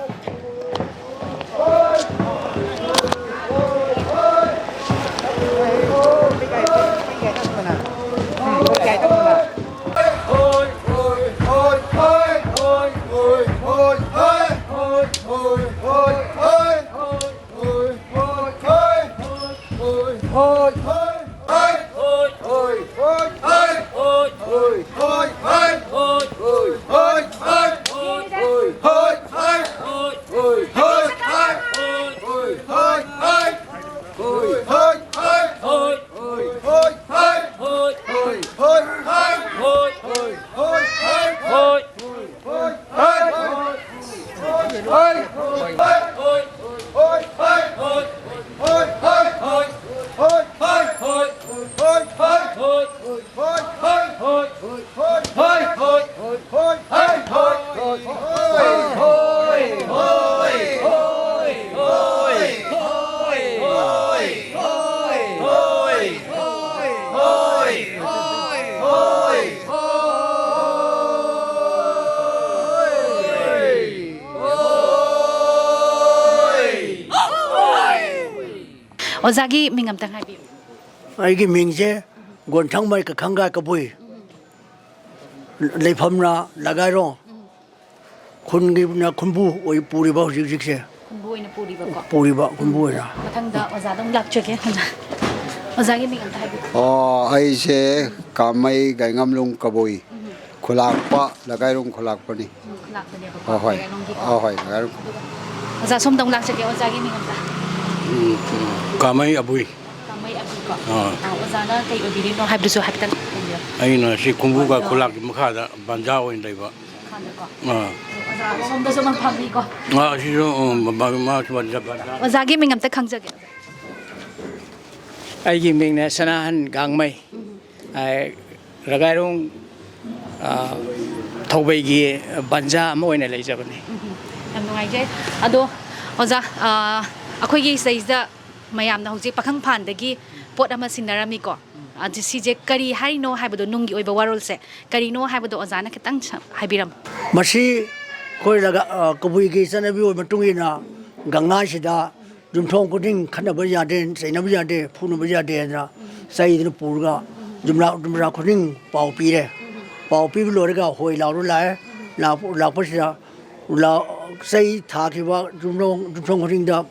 ꯑꯣꯖꯥꯒꯤ ꯃꯤꯡ ꯑꯝꯇꯪ ꯍꯥꯏꯕꯤꯌꯨ꯫ ꯑꯩꯒꯤ ꯃꯤꯡꯁꯦ ꯒꯣꯟꯊꯪꯃꯩ ꯀꯈꯪꯒꯥ ꯀꯕꯨꯏ, ꯂꯩꯐꯝꯅ ꯂꯒꯥꯏꯔꯣꯡ, ꯈꯨꯟꯒꯤꯅ ꯈꯨꯟꯕꯨ ꯑꯣꯏ ꯄꯨꯔꯤꯕ ꯍꯧꯖꯤꯛ ꯍꯧꯖꯤꯛꯁꯦ꯫ ꯑꯣꯏꯅ ꯄꯨꯔꯤꯕꯀꯣ꯫ ꯄꯨꯔꯤꯕ ꯀꯨꯝꯕꯨ ꯑꯣꯏꯅ꯫ ꯃꯊꯪꯗ ꯑꯣꯖꯥꯗ ꯑꯃꯨꯛ ꯂꯥꯛꯆꯒꯦ꯫ ꯑꯣꯖꯥ, ꯑꯣꯖꯥꯒꯤ ꯃꯤꯡ ꯑꯝꯇ ꯍꯥꯏꯕꯤꯌꯨ꯫ ꯑꯣ, ꯑꯩꯁꯦ ꯀꯥꯃꯩ ꯒꯥꯏꯉꯝꯂꯣꯡ ꯀꯕꯨꯏ, ꯈꯨꯂꯥꯛꯄ, ꯂꯒꯥꯏꯔꯣꯡ ꯈꯨꯂꯥꯛꯄꯅꯤ꯫ ꯎꯝ, ꯂꯥꯛꯄꯅꯦꯕꯀꯣ, ꯍꯣꯏ, ꯍꯣꯏ꯫ ꯂꯒꯥꯏꯔꯣꯡꯒꯤꯀꯣ꯫ ꯍꯣꯏ, ꯍꯣꯏ, ꯂꯒꯥꯏꯔꯣꯡ꯫ ꯑꯗꯨꯒ ꯑꯣꯖꯥ, ꯁꯣꯝꯗ ꯑꯃꯨꯛ ꯂꯥꯛꯆꯒꯦ, ꯑꯣꯖꯥꯒꯤ ꯃꯤꯡ ꯑꯝꯇ꯫ ꯎꯝ, ꯀꯥꯃꯩ ꯑꯕꯨꯏ꯫ ꯀꯥꯃꯩ ꯑꯕꯨꯏꯀꯣ꯫ ꯑꯥ꯫ ꯑꯥ, ꯑꯣꯖꯥꯅ ꯀꯩ ꯑꯣꯏꯕꯤꯔꯤꯅꯣ ꯍꯥꯏꯕꯗꯨꯁꯨ ꯍꯥꯏꯐꯦꯠꯇꯪ ꯊꯝꯕꯤꯌꯨ꯫ ꯑꯩꯅ ꯁꯤ ꯀꯨꯝꯕꯨꯒ ꯈꯨꯂꯥꯛꯀꯤ ꯃꯈꯥꯗ ꯕꯟꯖꯥ ꯑꯣꯏꯅ ꯂꯩꯕ꯫ ꯃꯈꯥꯗꯀꯣ꯫ ꯑꯥ꯫ ꯑꯣꯖꯥ, ꯁꯣꯝꯗꯁꯨ ꯑꯃ ꯐꯝꯃꯤꯀꯣ꯫ ꯑꯥ, ꯑꯁꯤꯁꯨ, ꯎꯝ, ꯕ-, ꯃꯥꯁꯨ ꯕꯟꯖꯥ, ꯕꯟꯖꯥ꯫ ꯑꯣꯖꯥꯒꯤ ꯃꯤꯡ ꯑꯝꯇ ꯈꯪꯖꯒꯦ꯫ ꯑꯩꯒꯤ ꯃꯤꯡꯅ ꯁꯅꯥꯍꯟ ꯒꯥꯡꯃꯩ꯫ ꯎꯝ꯫ ꯑꯥ, ꯔꯒꯥꯏꯔꯣꯡ, ꯑꯥ, ꯊꯧꯕꯩꯒꯤ ꯕꯟꯖꯥ ꯑꯃ ꯑꯣꯏꯅ ꯂꯩꯖꯕꯅꯤ꯫ ꯎꯝ, ꯌꯥꯝ ꯅꯨꯡꯉꯥꯏꯖꯩ꯫ ꯑꯗꯣ, ꯑꯣꯖꯥ, ꯑꯥ, ꯑꯩꯈꯣꯏꯒꯤ ꯁꯤꯗꯩꯁꯤꯗ ꯃꯌꯥꯝꯅ ꯍꯧꯖꯤꯛ ꯄꯥꯈꯪ ꯐꯥꯟꯗꯒꯤ ꯄꯣꯠ ꯑꯃ ꯁꯤꯟꯅꯔꯝꯃꯤꯀꯣ꯫ ꯑꯗꯨ ꯁꯤꯁꯦ ꯀꯔꯤ ꯍꯥꯏꯔꯤꯅꯣ ꯍꯥꯏꯕꯗꯣ, ꯅꯨꯡꯒꯤ ꯑꯣꯏꯕ ꯋꯥꯔꯣꯜꯁꯦ ꯀꯔꯤꯅꯣ ꯍꯥꯏꯕꯗꯣ ꯑꯣꯖꯥꯅ ꯈꯤꯇꯪ ꯁ-, ꯍꯥꯏꯕꯤꯔꯝꯃꯨ꯫ ꯃꯁꯤ ꯑꯩꯈꯣꯏ ꯂꯒ-, ꯑ, ꯀꯕꯨꯏꯒꯤ ꯆꯠꯅꯕꯤ ꯑꯣꯏꯕ ꯃꯇꯨꯡ ꯏꯟꯅ ꯒꯪꯒꯥꯁꯤꯗ ꯌꯨꯝꯊꯣꯡ ꯈꯨꯗꯤꯡ ꯈꯠꯅꯕ ꯌꯥꯗꯦ, ꯆꯩꯅꯕ ꯌꯥꯗꯦ, ꯐꯨꯅꯕ ꯌꯥꯗꯦ ꯍꯥꯏꯗꯅ ꯆꯩꯗꯨꯅ ꯄꯨꯔꯒ ꯌꯨꯝꯂꯥ, ꯌꯨꯝꯂꯥ ꯈꯨꯗꯤꯡ ꯄꯥꯎ ꯄꯤꯔꯦ꯫ ꯄꯥꯎ ꯄꯤꯕ ꯂꯣꯏꯔꯒ ꯍꯣꯏ ꯂꯥꯎꯔ ꯂꯥꯛꯑꯦ꯫ ꯂꯥꯛꯄ, ꯂꯥꯛꯄꯁꯤꯗ ꯂꯥꯎ-, ꯆꯩ ꯊꯥꯈꯤꯕ ꯌꯨꯝꯊꯣꯡ, ꯌꯨꯝꯊꯣꯡ ꯈꯨꯗꯤꯡꯗ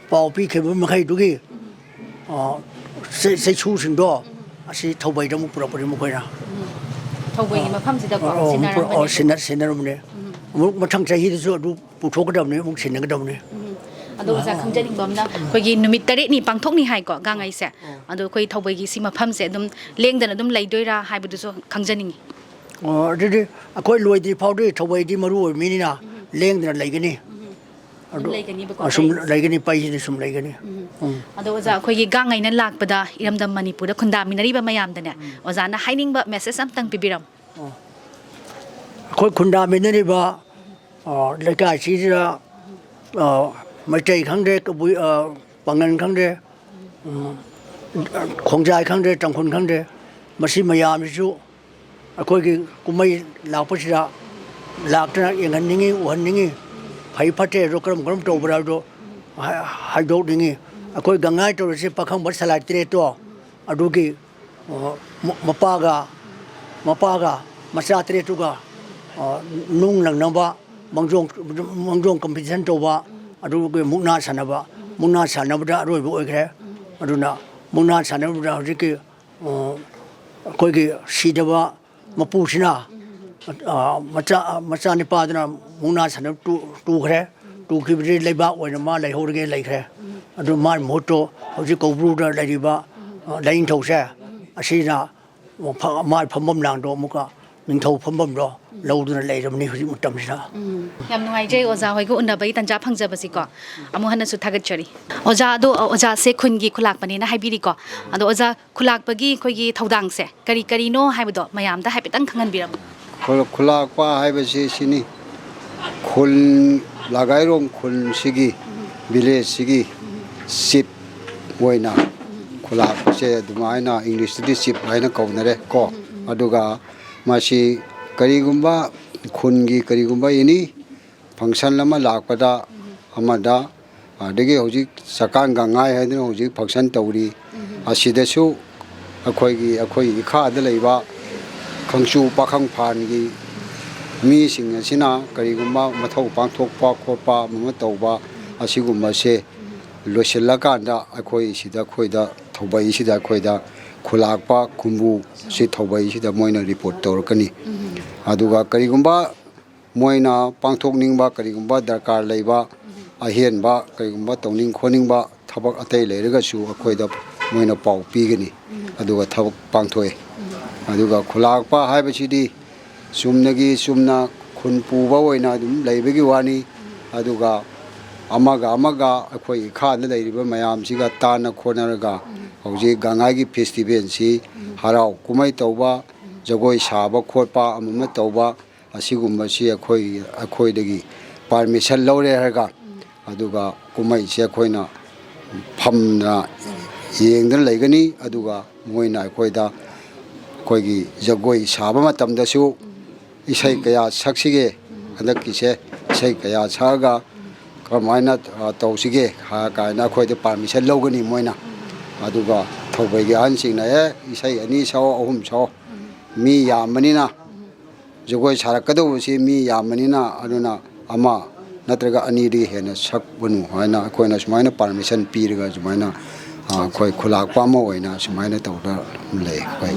ꯄꯥꯎ ꯄꯤꯈꯤꯕ ꯃꯈꯩꯗꯨꯒꯤ ꯑ, ꯆꯩ-, ꯆꯩꯁꯨꯁꯤꯡꯗꯣ ꯑꯁꯤ ꯊꯧꯕꯩꯗ ꯑꯃꯨꯛ ꯄꯨꯔꯛꯄꯅꯤ ꯃꯈꯣꯏꯅ꯫ ꯎꯝ꯫ ꯊꯧꯕꯩꯒꯤ ꯑ, ꯃꯐꯝꯁꯤꯗꯀꯣ ꯑ, ꯑꯃꯨꯛ ꯄꯨꯔꯛ-, ꯑ, ꯁꯤꯟꯅꯔꯝꯕꯅꯦ꯫ ꯁꯤꯟꯅ-, ꯁꯤꯟꯅꯔꯝꯕꯅꯦ꯫ ꯎꯝ꯫ ꯑꯃꯨꯛ ꯃꯊꯪ ꯆꯍꯤꯗꯁꯨ ꯑꯗꯨ ꯄꯨꯊꯣꯛꯀꯗꯕꯅꯤ, ꯑꯃꯨꯛ ꯁꯤꯟꯅꯒꯗꯕꯅꯤ꯫ ꯎꯝ꯫ ꯑꯗꯣ ꯑꯣꯖꯥ, ꯑ, ꯈꯪꯖꯅꯤꯡꯕ ꯑꯃꯅ, ꯑꯩꯈꯣꯏꯒꯤ ꯅꯨꯃꯤꯠ ꯇꯔꯦꯠꯅꯤ ꯄꯥꯡꯊꯣꯛꯅꯤ ꯍꯥꯏꯀꯣ, ꯒꯥꯡꯉꯩꯁꯦ꯫ ꯑ꯫ ꯑꯗꯣ ꯑꯩꯈꯣꯏ ꯊꯧꯕꯩꯒꯤ ꯁꯤ ꯃꯐꯝꯁꯦ ꯑꯗꯨꯝ ꯂꯦꯡꯗꯅ ꯑꯗꯨꯝ ꯂꯩꯗꯣꯏꯔꯥ ꯍꯥꯏꯕꯗꯨꯁꯨ ꯈꯪꯖꯅꯤꯡꯉꯤ꯫ ꯑꯣ, ꯑꯗꯨꯗꯤ ꯑꯩꯈꯣꯏ ꯂꯣꯏꯗ꯭ꯔꯤ ꯐꯥꯎꯗꯤ ꯊꯧꯕꯩꯗꯤ ꯃꯔꯨ ꯑꯣꯏꯕ ꯃꯤꯅꯤꯅ ꯎꯝ꯫ ꯂꯦꯡꯗꯅ ꯂꯩꯒꯅꯤ꯫ ꯎꯝ꯫ ꯑꯗꯨꯝ ꯑꯗꯨ ꯂꯩꯒꯅꯤꯕꯀꯣ, ꯑꯁꯨꯝ ꯂꯩ-, ꯂꯩꯒꯅꯤ, ꯄꯩꯁꯤꯗꯤ ꯁꯨꯝ ꯂꯩꯒꯅꯤ꯫ ꯎꯝ꯫ ꯎꯝ꯫ ꯑꯗꯣ ꯑꯣꯖꯥ, ꯑꯩꯈꯣꯏꯒꯤ ꯒꯥꯡꯉꯩꯅ ꯂꯥꯛꯄꯗ ꯏꯔꯝꯗꯝ ꯃꯅꯤꯄꯨꯔꯗ ꯈꯨꯟꯗꯥꯃꯤꯟꯅꯔꯤꯕ ꯃꯌꯥꯝꯗꯅꯦ, ꯎꯝ꯫ ꯑꯣꯖꯥꯅ ꯍꯥꯏꯅꯤꯡꯕ message ꯑꯝꯇꯪ ꯄꯤꯕꯤꯔꯝꯃꯨ꯫ ꯑꯣ꯫ ꯑꯩꯈꯣꯏ ꯈꯨꯟꯗꯥꯃꯤꯟꯅꯔꯤꯕ, ꯑ, ꯂꯩꯀꯥꯏꯁꯤꯗ, ꯑ, ꯃꯩꯇꯩ ꯈꯪꯗꯦ, ꯀꯕꯨꯏ, ꯑ, ꯄꯥꯡꯒꯜ ꯈꯪꯗꯦ, ꯎꯝ, ꯈꯣꯡꯖꯥꯏ ꯈꯪꯗꯦ, ꯇꯥꯡꯈꯨꯜ ꯈꯪꯗꯦ, ꯃꯁꯤ ꯃꯌꯥꯝꯁꯤꯁꯨ ꯑꯩꯈꯣꯏꯒꯤ ꯀꯨꯝꯍꯩ ꯂꯥꯛꯄꯁꯤꯗ ꯂꯥꯛꯇꯅ ꯌꯦꯡꯍꯟꯅꯤꯡꯉꯤ, ꯎꯍꯟꯅꯤꯡꯉꯤ꯫ ꯐꯩ ꯐꯠꯇꯦ ꯑꯗꯣ ꯀꯔꯝ ꯀꯔꯝ ꯇꯧꯕ꯭ꯔꯥ ꯍꯥꯏꯕꯗꯣ ꯍꯥ-, ꯍꯥꯏꯗꯣꯛꯅꯤꯡꯉꯤ꯫ ꯑꯩꯈꯣꯏ ꯒꯪꯉꯥꯏ ꯇꯧꯔꯤꯁꯦ ꯄꯥꯈꯪꯕ ꯁꯂꯥꯏ ꯇꯔꯦꯠꯇꯣ ꯑꯗꯨꯒꯤ, ꯑ, ꯃ-, ꯃꯄꯥꯒ, ꯃꯄꯥꯒ ꯃꯆꯥ ꯇꯔꯦꯠꯇꯨꯒ, ꯑ, ꯅꯨꯡ ꯂꯪꯅꯕ ꯃꯥꯡꯖꯣꯡ, ꯃꯥꯡꯖꯣꯡ competition ꯇꯧꯕ, ꯑꯗꯨꯒ ꯃꯨꯛꯅꯥ ꯁꯥꯟꯅꯕ, ꯃꯨꯛꯅꯥ ꯁꯥꯟꯅꯕꯗ ꯑꯔꯣꯏꯕ ꯑꯣꯏꯈ꯭ꯔꯦ꯫ ꯑꯗꯨꯅ ꯃꯨꯛꯅꯥ ꯁꯥꯟꯅꯕꯗ ꯍꯧꯖꯤꯛꯀꯤ, ꯑ, ꯑꯩꯈꯣꯏꯒꯤ ꯁꯤꯗꯕ ꯃꯄꯨꯁꯤꯅ, ꯑ, ꯃꯆꯥ, ꯃꯆꯥꯅꯤꯄꯥꯗꯨꯅ ꯃꯨꯛꯅꯥ ꯁꯥꯟꯅꯕ ꯇꯨ-, ꯇꯨꯈ꯭ꯔꯦ꯫ ꯇꯨꯈꯤꯕꯗꯒꯤ ꯂꯩꯕꯥꯛ ꯑꯣꯏꯅ ꯃꯥ ꯂꯩꯍꯧꯔꯒꯦ ꯂꯩꯈ꯭ꯔꯦ꯫ ꯑꯗꯨ ꯃꯥꯒꯤ ꯃꯍꯨꯠꯇꯣ ꯍꯧꯖꯤꯛ ꯀꯧꯕ꯭ꯔꯨꯗ ꯂꯩꯔꯤꯕ, ꯑ, ꯂꯥꯏꯅꯤꯡꯊꯧꯁꯦ, ꯑꯁꯤꯅ ꯐ-, ꯃꯥꯒꯤ ꯐꯝꯐꯝ ꯂꯥꯡꯗꯣ ꯑꯃꯨꯛꯀ ꯅꯤꯡꯊꯧ ꯐꯝꯐꯝꯗꯣ ꯂꯧꯗꯨꯅ ꯂꯩꯔꯕꯅꯤ ꯍꯧꯖꯤꯛ ꯃꯇꯝꯁꯤꯗ꯫ ꯎꯝ꯫ ꯌꯥꯝ ꯅꯨꯡꯉꯥꯏꯖꯩ ꯑꯣꯖꯥ ꯍꯣꯏꯒ ꯎꯅꯕꯒꯤ ꯇꯥꯟꯖꯥ ꯐꯪꯖꯕꯁꯤꯀꯣ꯫ ꯑꯃꯨꯛ ꯍꯟꯅꯁꯨ ꯊꯥꯒꯠꯆꯔꯤ꯫ ꯑꯣꯖꯥ ꯑꯗꯣ, ꯑ, ꯑꯣꯖꯥꯁꯦ ꯈꯨꯟꯒꯤ ꯈꯨꯂꯥꯛꯄꯅꯦꯅ ꯍꯥꯏꯕꯤꯔꯤꯀꯣ꯫ ꯑꯗꯣ ꯑꯣꯖꯥ, ꯈꯨꯂꯥꯛꯄꯒꯤ ꯑꯩꯈꯣꯏꯒꯤ ꯊꯧꯗꯥꯡꯁꯦ ꯀꯔꯤ ꯀꯔꯤꯅꯣ ꯍꯥꯏꯕꯗꯣ ꯃꯌꯥꯝꯗ ꯍꯥꯏꯐꯦꯠꯇꯪ ꯈꯪꯍꯟꯕꯤꯔꯝꯃꯨ꯫ ꯈꯨꯜ-, ꯈꯨꯂꯥꯛꯄ ꯍꯥꯏꯕꯁꯤ ꯁꯤꯅꯤ꯫ ꯈꯨꯜ, ꯂꯥꯒꯥꯏꯔꯣꯡ ꯈꯨꯜꯁꯤꯒꯤ, ꯚꯤꯂꯦꯖꯁꯤꯒꯤ ꯆꯤꯞ ꯑꯣꯏꯅ ꯈꯨꯂꯥꯛꯄꯁꯦ ꯑꯗꯨꯃꯥꯏꯅ ꯏꯪꯂꯤꯁꯇꯗꯤ ꯆꯤꯞ ꯍꯥꯏꯅ ꯀꯧꯅꯔꯦ ꯀꯣ꯫ ꯑꯗꯨꯒ ꯃꯁꯤ ꯀꯔꯤꯒꯨꯝꯕ ꯈꯨꯟꯒꯤ ꯀꯔꯤꯒꯨꯝꯕ ꯑꯦꯅꯤ ꯐꯪꯁꯟ ꯑꯃ ꯂꯥꯛꯄꯗ, ꯑꯃꯗ, ꯑꯗꯒꯤ ꯍꯧꯖꯤꯛ ꯆꯀꯥꯟ ꯒꯪꯉꯥꯏ ꯍꯥꯏꯗꯅ ꯍꯧꯖꯤꯛ ꯐꯪꯁꯟ ꯇꯧꯔꯤ꯫ ꯑꯁꯤꯗꯁꯨ ꯑꯩꯈꯣꯏꯒꯤ, ꯑꯩꯈꯣꯏ ꯏꯈꯥꯗ ꯂꯩꯕ ꯈꯪꯆꯨ ꯄꯥꯈꯪ ꯐꯥꯟꯒꯤ ꯃꯤꯁꯤꯡ ꯑꯁꯤꯅ ꯀꯔꯤꯒꯨꯝꯕ ꯃꯊꯧ ꯄꯥꯡꯊꯣꯛꯄ ꯈꯣꯠꯄ ꯑꯃ ꯇꯧꯕ ꯑꯁꯤꯒꯨꯝꯕꯁꯦ ꯂꯣꯏꯁꯤꯜꯂꯀꯥꯟꯗ ꯑꯩꯈꯣꯏ ꯁꯤꯗ, ꯑꯩꯈꯣꯏꯗ ꯊꯧꯕꯩꯁꯤꯗ ꯑꯩꯈꯣꯏꯗ ꯈꯨꯂꯥꯛꯄ ꯈꯨꯝꯕꯨ ꯁꯤ ꯊꯧꯕꯩꯁꯤꯗ ꯃꯣꯏꯅ ꯔꯤꯄꯣꯔꯠ ꯇꯧꯔꯛꯀꯅꯤ꯫ ꯑꯗꯨꯒ ꯀꯔꯤꯒꯨꯝꯕ ꯃꯣꯏꯅ ꯄꯥꯡꯊꯣꯛꯅꯤꯡꯕ ꯀꯔꯤꯒꯨꯝꯕ ꯗꯔꯀꯥꯔ ꯂꯩꯕ, ꯑꯍꯦꯟꯕ ꯀꯔꯤꯒꯨꯝꯕ ꯇꯧꯅꯤꯡ ꯈꯣꯠꯅꯤꯡꯕ ꯊꯕꯛ ꯑꯇꯩ ꯂꯩꯔꯒꯁꯨ ꯑꯩꯈꯣꯏꯗ ꯃꯣꯏꯅ ꯄꯥꯎ ꯄꯤꯒꯅꯤ꯫ ꯑꯗꯨꯒ ꯊꯕꯛ ꯄꯥꯡꯊꯣꯛꯑꯦ꯫ ꯑꯗꯨꯒ ꯈꯨꯂꯥꯛꯄ ꯍꯥꯏꯕꯁꯤꯗꯤ ꯆꯨꯝꯅꯒꯤ ꯆꯨꯝꯅ ꯈꯨꯟ ꯄꯨꯕ ꯑꯣꯏꯅ ꯑꯗꯨꯝ ꯂꯩꯕꯒꯤ ꯋꯥꯅꯤ꯫ ꯑꯗꯨꯒ ꯑꯃꯒ ꯑꯃꯒ ꯑꯩꯈꯣꯏ ꯏꯈꯥꯗ ꯂꯩꯔꯤꯕ ꯃꯌꯥꯝꯁꯤꯒ ꯇꯥꯟꯅ ꯈꯣꯠꯅꯔꯒ ꯍꯧꯖꯤꯛ ꯒꯪꯉꯥꯏꯒꯤ ꯐꯦꯁꯇꯤꯚꯦꯜꯁꯤ, ꯍꯔꯥꯎ ꯀꯨꯝꯍꯩ ꯇꯧꯕ, ꯖꯒꯣꯏ ꯁꯥꯕ ꯈꯣꯠꯄ ꯑꯃ ꯑꯃ ꯇꯧꯕ, ꯑꯁꯤꯒꯨꯝꯕꯁꯤ ꯑꯩꯈꯣꯏ, ꯑꯩꯈꯣꯏꯗꯒꯤ ꯄꯥꯔꯃꯤꯁꯟ ꯂꯧꯔꯦ ꯍꯥꯏꯔꯒ, ꯑꯗꯨꯒ ꯀꯨꯝꯍꯩꯁꯦ ꯑꯩꯈꯣꯏꯅ ꯐꯝꯅ ꯌꯦꯡꯗꯅ ꯂꯩꯒꯅꯤ꯫ ꯑꯗꯨꯒ ꯃꯣꯏꯅ ꯑꯩꯈꯣꯏꯗ, ꯑꯩꯈꯣꯏꯒꯤ ꯖꯒꯣꯏ ꯁꯥꯕ ꯃꯇꯝꯗꯁꯨ ꯏꯁꯩ ꯀꯌꯥ ꯁꯛꯁꯤꯒꯦ, ꯍꯟꯗꯛꯀꯤꯁꯦ ꯏꯁꯩ ꯀꯌꯥ ꯁꯛꯑꯒ ꯀꯔꯝꯍꯥꯏꯅ, ꯑ, ꯇꯧꯁꯤꯒꯦ ꯍꯥ-, ꯀꯥꯏꯅ ꯑꯩꯈꯣꯏꯗ ꯄꯥꯔꯃꯤꯁꯟ ꯂꯧꯒꯅꯤ ꯃꯣꯏꯅ꯫ ꯑꯗꯨꯒ ꯊꯧꯕꯩꯒꯤ ꯑꯍꯟꯁꯤꯡꯅ, "ꯑꯦ, ꯏꯁꯩ ꯑꯅꯤ ꯁꯛꯑꯣ, ꯑꯍꯨꯝ ꯁꯛꯑꯣ, ꯃꯤ ꯌꯥꯝꯕꯅꯤꯅ, ꯖꯒꯣꯏ ꯁꯥꯔꯛꯀꯗꯧꯕꯁꯤ ꯃꯤ ꯌꯥꯝꯕꯅꯤꯅ, ꯑꯗꯨꯅ ꯑꯃ ꯅꯠꯇ꯭ꯔꯒ ꯑꯅꯤꯗꯒꯤ ꯍꯦꯟꯅ ꯁꯛꯄꯅꯨ ꯍꯥꯏꯅ ꯑꯩꯈꯣꯏꯅ ꯁꯨꯃꯥꯏꯅ ꯄꯥꯔꯃꯤꯁꯟ ꯄꯤꯔꯒ ꯁꯨꯃꯥꯏꯅ, ꯑ, ꯑꯩꯈꯣꯏ ꯈꯨꯂꯥꯛꯄ ꯑꯃ ꯑꯣꯏꯅ ꯁꯨꯃꯥꯏꯅ ꯇꯧꯗ ꯂꯩ ꯑꯩꯈꯣꯏ꯫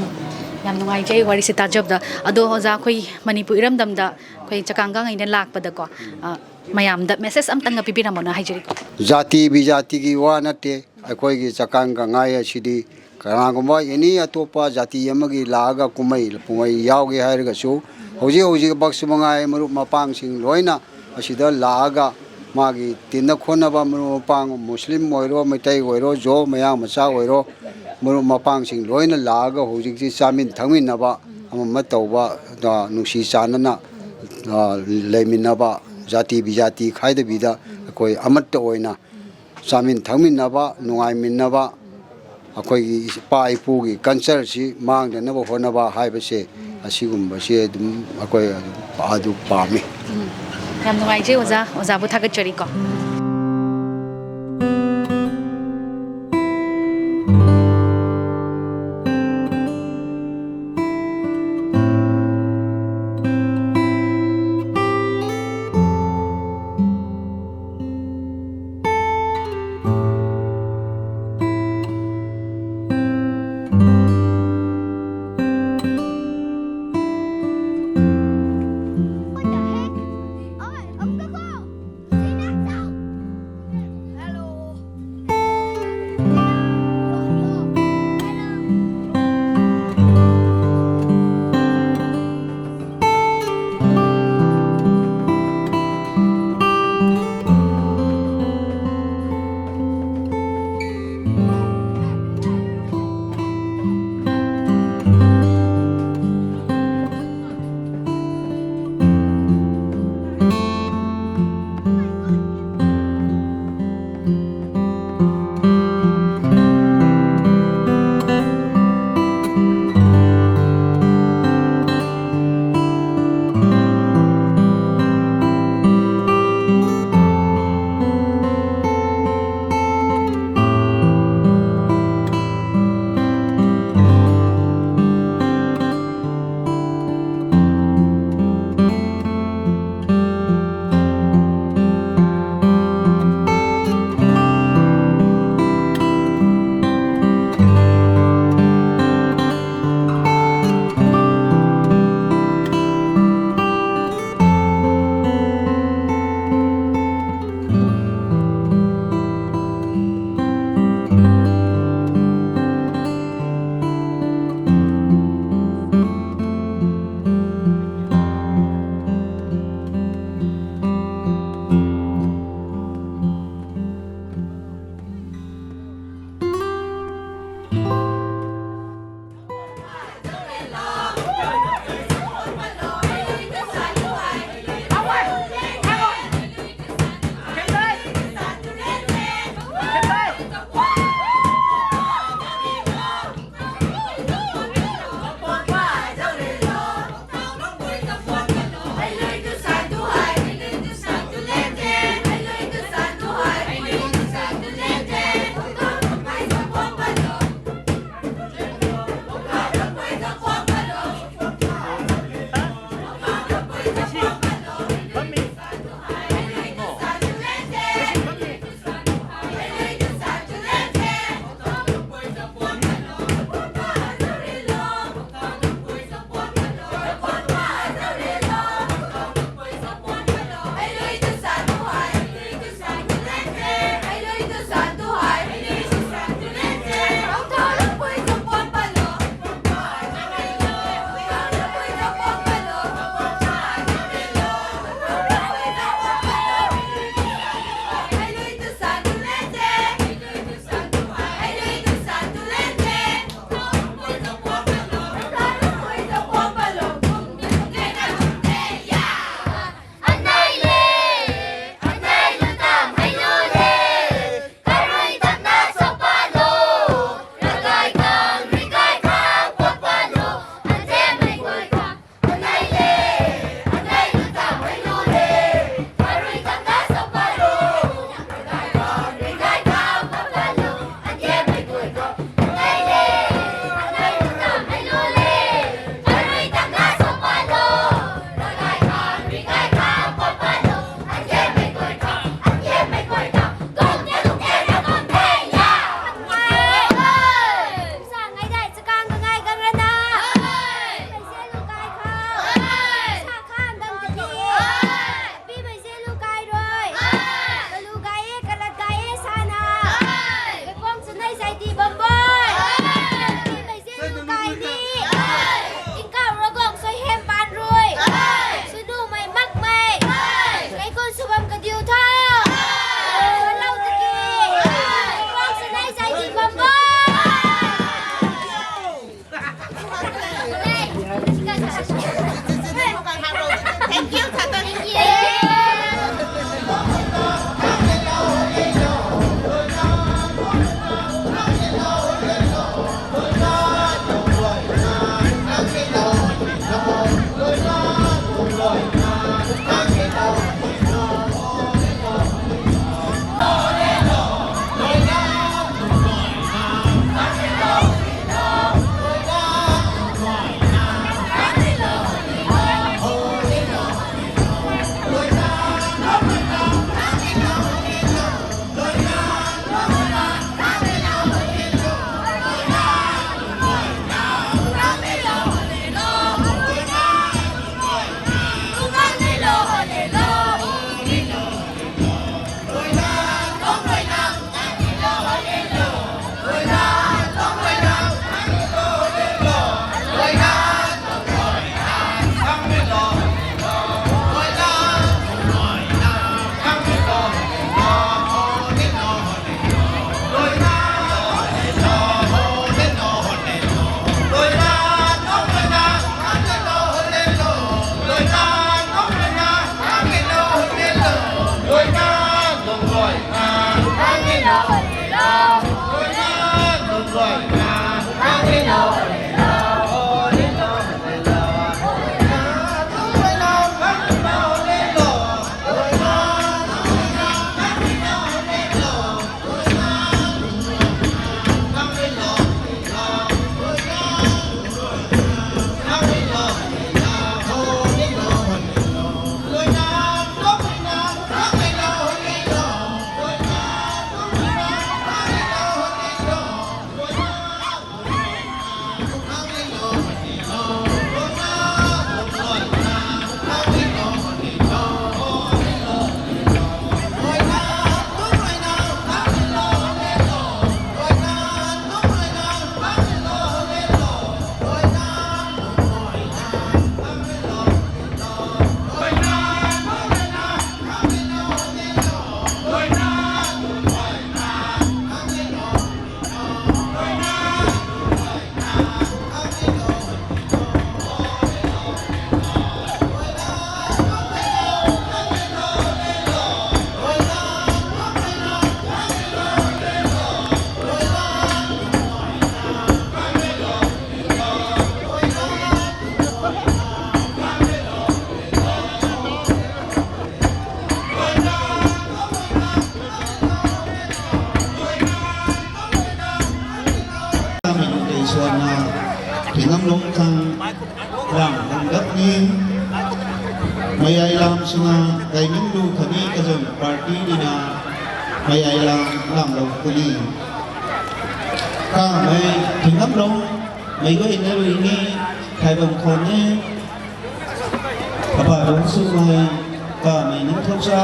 ꯌꯥꯝ ꯅꯨꯡꯉꯥꯏꯖꯩ ꯋꯥꯔꯤꯁꯦ ꯇꯥꯖꯕꯗ꯫ ꯑꯗꯣ ꯑꯣꯖꯥ, ꯑꯩꯈꯣꯏ ꯃꯅꯤꯄꯨꯔ ꯏꯔꯝꯗꯝꯗ ꯑꯩꯈꯣꯏ ꯆꯀꯥꯡꯒꯥꯡ ꯑꯩꯅ ꯂꯥꯛꯄꯗꯀꯣ, ꯑ, ꯃꯌꯥꯝꯗ ꯃꯦꯁꯦꯖ ꯑꯝꯇꯪꯒ ꯄꯤꯕꯤꯔꯝꯃꯣꯅ ꯍꯥꯏꯖꯔꯤꯀꯣ꯫ ꯖꯥꯇꯤ ꯕꯤꯖꯥꯇꯤꯒꯤ ꯋꯥ ꯅꯠꯇꯦ꯫ ꯑꯩꯈꯣꯏꯒꯤ ꯆꯀꯥꯡꯒꯥꯡ ꯑꯁꯤꯗꯤ ꯀꯅꯥꯒꯨꯝꯕ ꯑꯦꯅꯤ ꯑꯇꯣꯞꯄ ꯖꯥꯇꯤ ꯑꯃꯒꯤ ꯂꯥꯛꯑꯒ ꯀꯨꯝꯍꯩ ꯀꯨꯝꯍꯩ ꯌꯥꯎꯒꯦ ꯍꯥꯏꯔꯒꯁꯨ, ꯍꯧꯖꯤꯛ ꯍꯧꯖꯤꯛꯃꯛꯁꯨ ꯃꯉꯥꯏ, ꯃꯔꯨꯞ ꯃꯄꯥꯡꯁꯤꯡ ꯂꯣꯏꯅ ꯑꯁꯤꯗ ꯂꯥꯛꯑꯒ ꯃꯥꯒꯤ ꯇꯤꯟꯅ ꯈꯣꯠꯅꯕ ꯃꯔꯨꯞ ꯃꯄꯥꯡ, ꯃꯨꯁꯂꯤꯝ ꯑꯣꯏꯔꯣ, ꯃꯩꯇꯩ ꯑꯣꯏꯔꯣ, ꯖꯣ, ꯃꯌꯥꯡ ꯃꯆꯥ ꯑꯣꯏꯔꯣ, ꯃꯔꯨꯞ ꯃꯄꯥꯡꯁꯤꯡ ꯂꯣꯏꯅ ꯂꯥꯛꯑꯒ ꯍꯧꯖꯤꯛꯁꯤ ꯆꯥꯃꯤꯟ ꯊꯛꯃꯤꯟꯅꯕ, ꯑꯃ ꯑꯃ ꯇꯧꯕ, ꯑ, ꯅꯨꯡꯁꯤ ꯆꯥꯟꯅꯅ, ꯑ, ꯂꯩꯃꯤꯟꯅꯕ, ꯖꯥꯇꯤ ꯕꯤꯖꯥꯇꯤ ꯈꯥꯏꯗꯕꯤꯗ ꯑꯩꯈꯣꯏ ꯑꯃꯠꯇ ꯑꯣꯏꯅ ꯆꯥꯃꯤꯟ ꯊꯛꯃꯤꯟꯅꯕ, ꯅꯨꯡꯉꯥꯏꯃꯤꯟꯅꯕ, ꯑꯩꯈꯣꯏꯒꯤ ꯏꯄꯥ ꯏꯄꯨꯒꯤ ꯀꯜꯆꯔꯁꯤ ꯃꯥꯡꯗꯅꯕ ꯍꯣꯠꯅꯕ ꯍꯥꯏꯕꯁꯦ, ꯑꯁꯤꯒꯨꯝꯕꯁꯦ ꯑꯗꯨꯝ ꯑꯩꯈꯣꯏ ꯑꯗꯨꯝ ꯑꯗꯨ ꯄꯥꯝꯃꯤ꯫ ꯎꯝ꯫ ꯌꯥꯝ ꯅꯨꯡꯉꯥꯏꯖꯩ ꯑꯣꯖꯥ, ꯑꯣꯖꯥꯕꯨ ꯊꯥꯒꯠꯆꯔꯤꯀꯣ꯫ What the heck? Oh, I'm gonna go. See, that's out. ꯏꯁꯣꯔꯅ ꯊꯤꯉꯝꯂꯣꯡ ꯈꯪ ꯂꯥꯡ ꯍꯣꯡꯗꯛꯅꯤ꯫ ꯃꯌꯥꯏ ꯂꯥꯝꯁꯤꯅ ꯀꯥꯏꯃꯤꯡꯂꯨ ꯈꯅꯤ ꯀꯖꯝ ꯄꯥꯔꯇꯤꯅꯤꯅ ꯃꯌꯥꯏ ꯂꯥꯝ ꯂꯥꯡꯂꯧ ꯀꯨꯂꯤ꯫ ꯀꯥꯃꯩ ꯊꯤꯉꯝꯂꯣꯡ ꯃꯩꯒꯣꯏꯅ ꯔꯨꯏꯅꯤ ꯈꯥꯏꯕꯝ ꯈꯣꯟꯅꯤ꯫ ꯑꯄꯥꯕꯝ ꯁꯨꯃꯥꯏ ꯀꯥꯃꯩ ꯅꯤꯡꯊꯧꯖꯥ꯫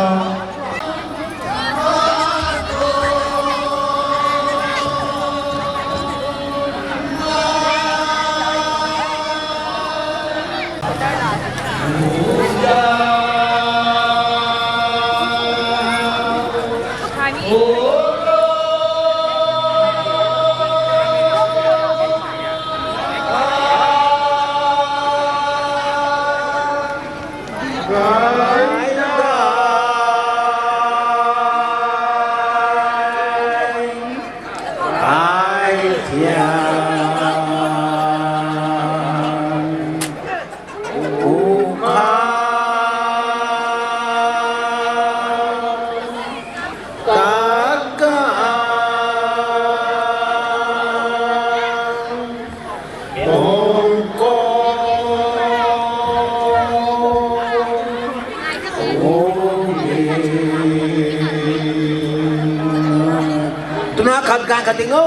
Tuna khat gang khat ding o.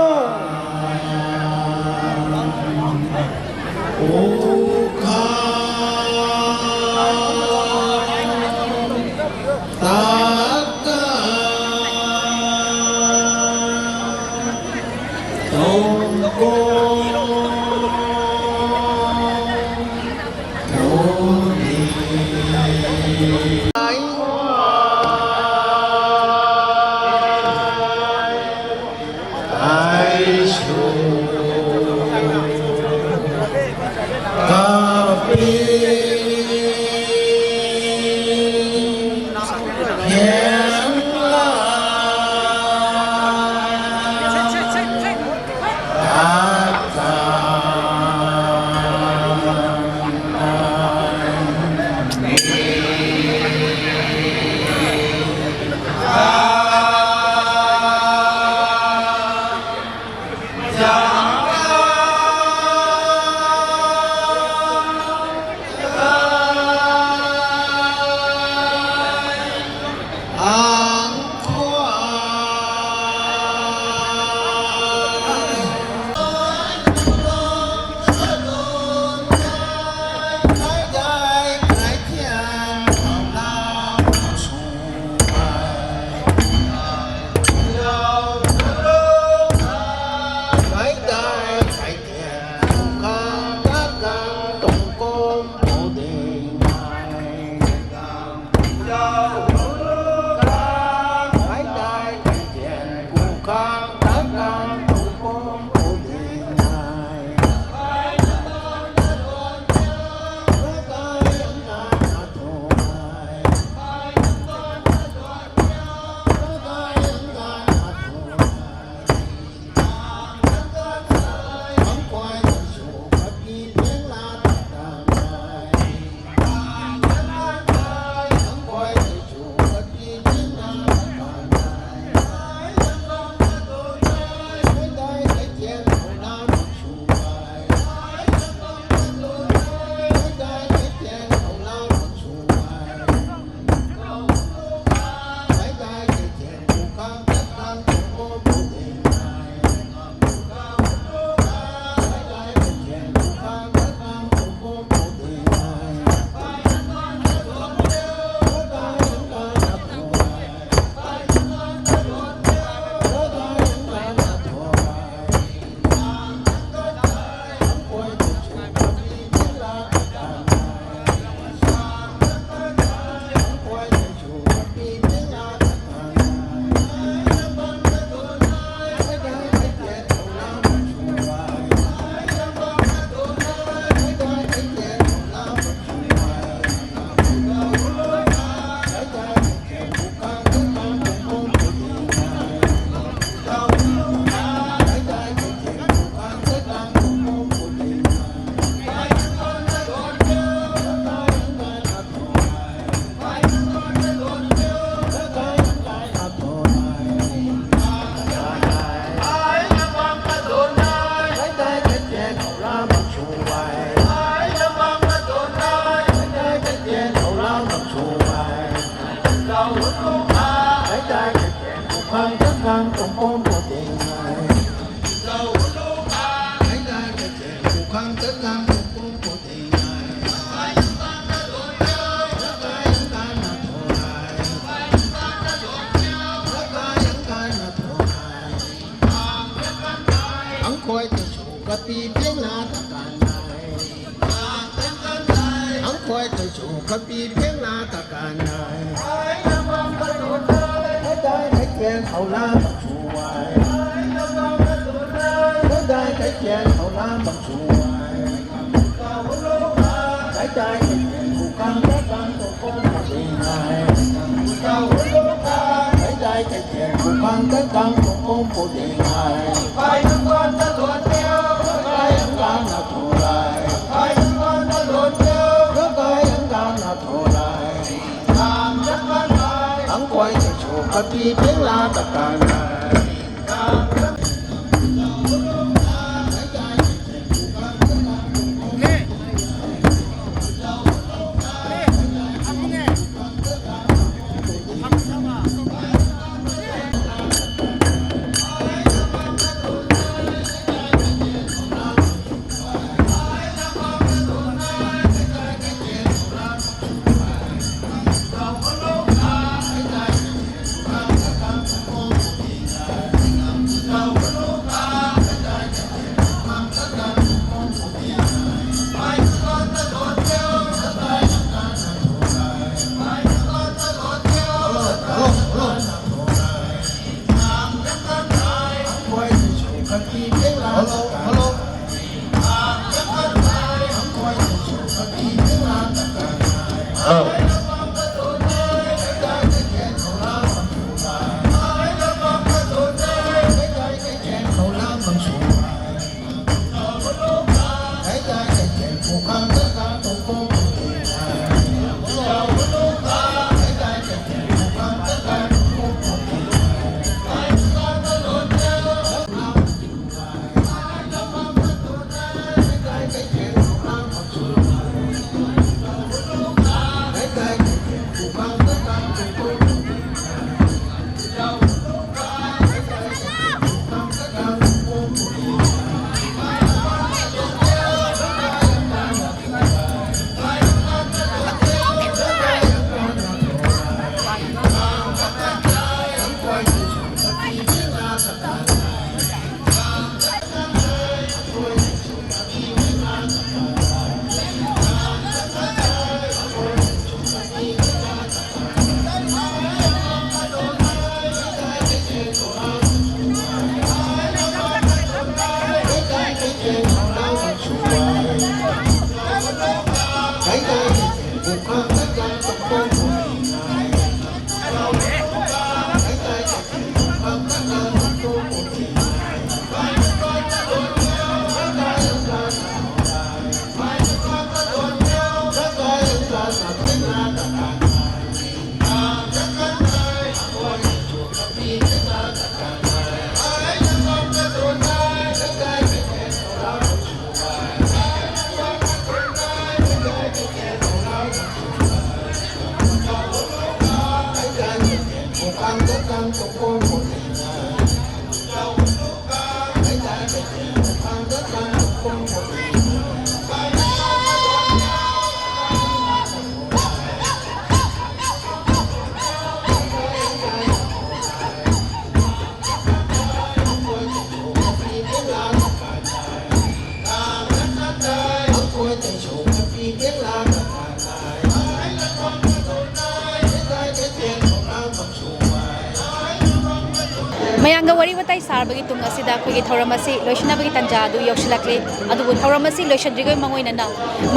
ꯃꯌꯥꯝꯒ ꯋꯥꯔꯤ ꯋꯥꯇꯥꯏ ꯁꯥꯔꯕꯒꯤ ꯇꯨꯡ ꯑꯁꯤꯗ ꯑꯩꯈꯣꯏꯒꯤ ꯊꯧꯔꯝ ꯑꯁꯤ ꯂꯣꯏꯁꯤꯟꯅꯕꯒꯤ ꯇꯥꯟꯖꯥ ꯑꯗꯨ ꯌꯧꯁꯤꯜꯂꯛꯂꯦ꯫ ꯑꯗꯨꯕꯨ ꯊꯧꯔꯝ ꯑꯁꯤ ꯂꯣꯏꯁꯤꯟꯗ꯭ꯔꯤꯉꯩ ꯃꯥꯡꯑꯣꯏꯅꯅ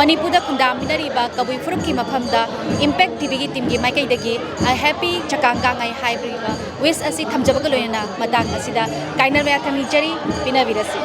ꯃꯅꯤꯄꯨꯔꯗ ꯈꯨꯟꯗꯥꯃꯤꯟꯅꯔꯤꯕ ꯀꯕꯨꯏ ꯐꯨꯔꯨꯞꯀꯤ ꯃꯐꯝꯗ Impact TVꯒꯤ teamꯒꯤ ꯃꯥꯏꯀꯩꯗꯒꯤ I happy ꯆꯀꯥꯡ ꯒꯥꯡꯉꯥꯏ ꯍꯥꯏꯕꯤꯕ wish ꯑꯁꯤ ꯊꯝꯖꯕꯒ ꯂꯣꯏꯅꯅ ꯃꯇꯥꯡ ꯑꯁꯤꯗ ꯀꯥꯏꯅꯕ ꯌꯥꯊꯪ ꯅꯤꯖꯔꯤ꯫ ꯄꯤꯅꯕꯤꯔꯁꯤ꯫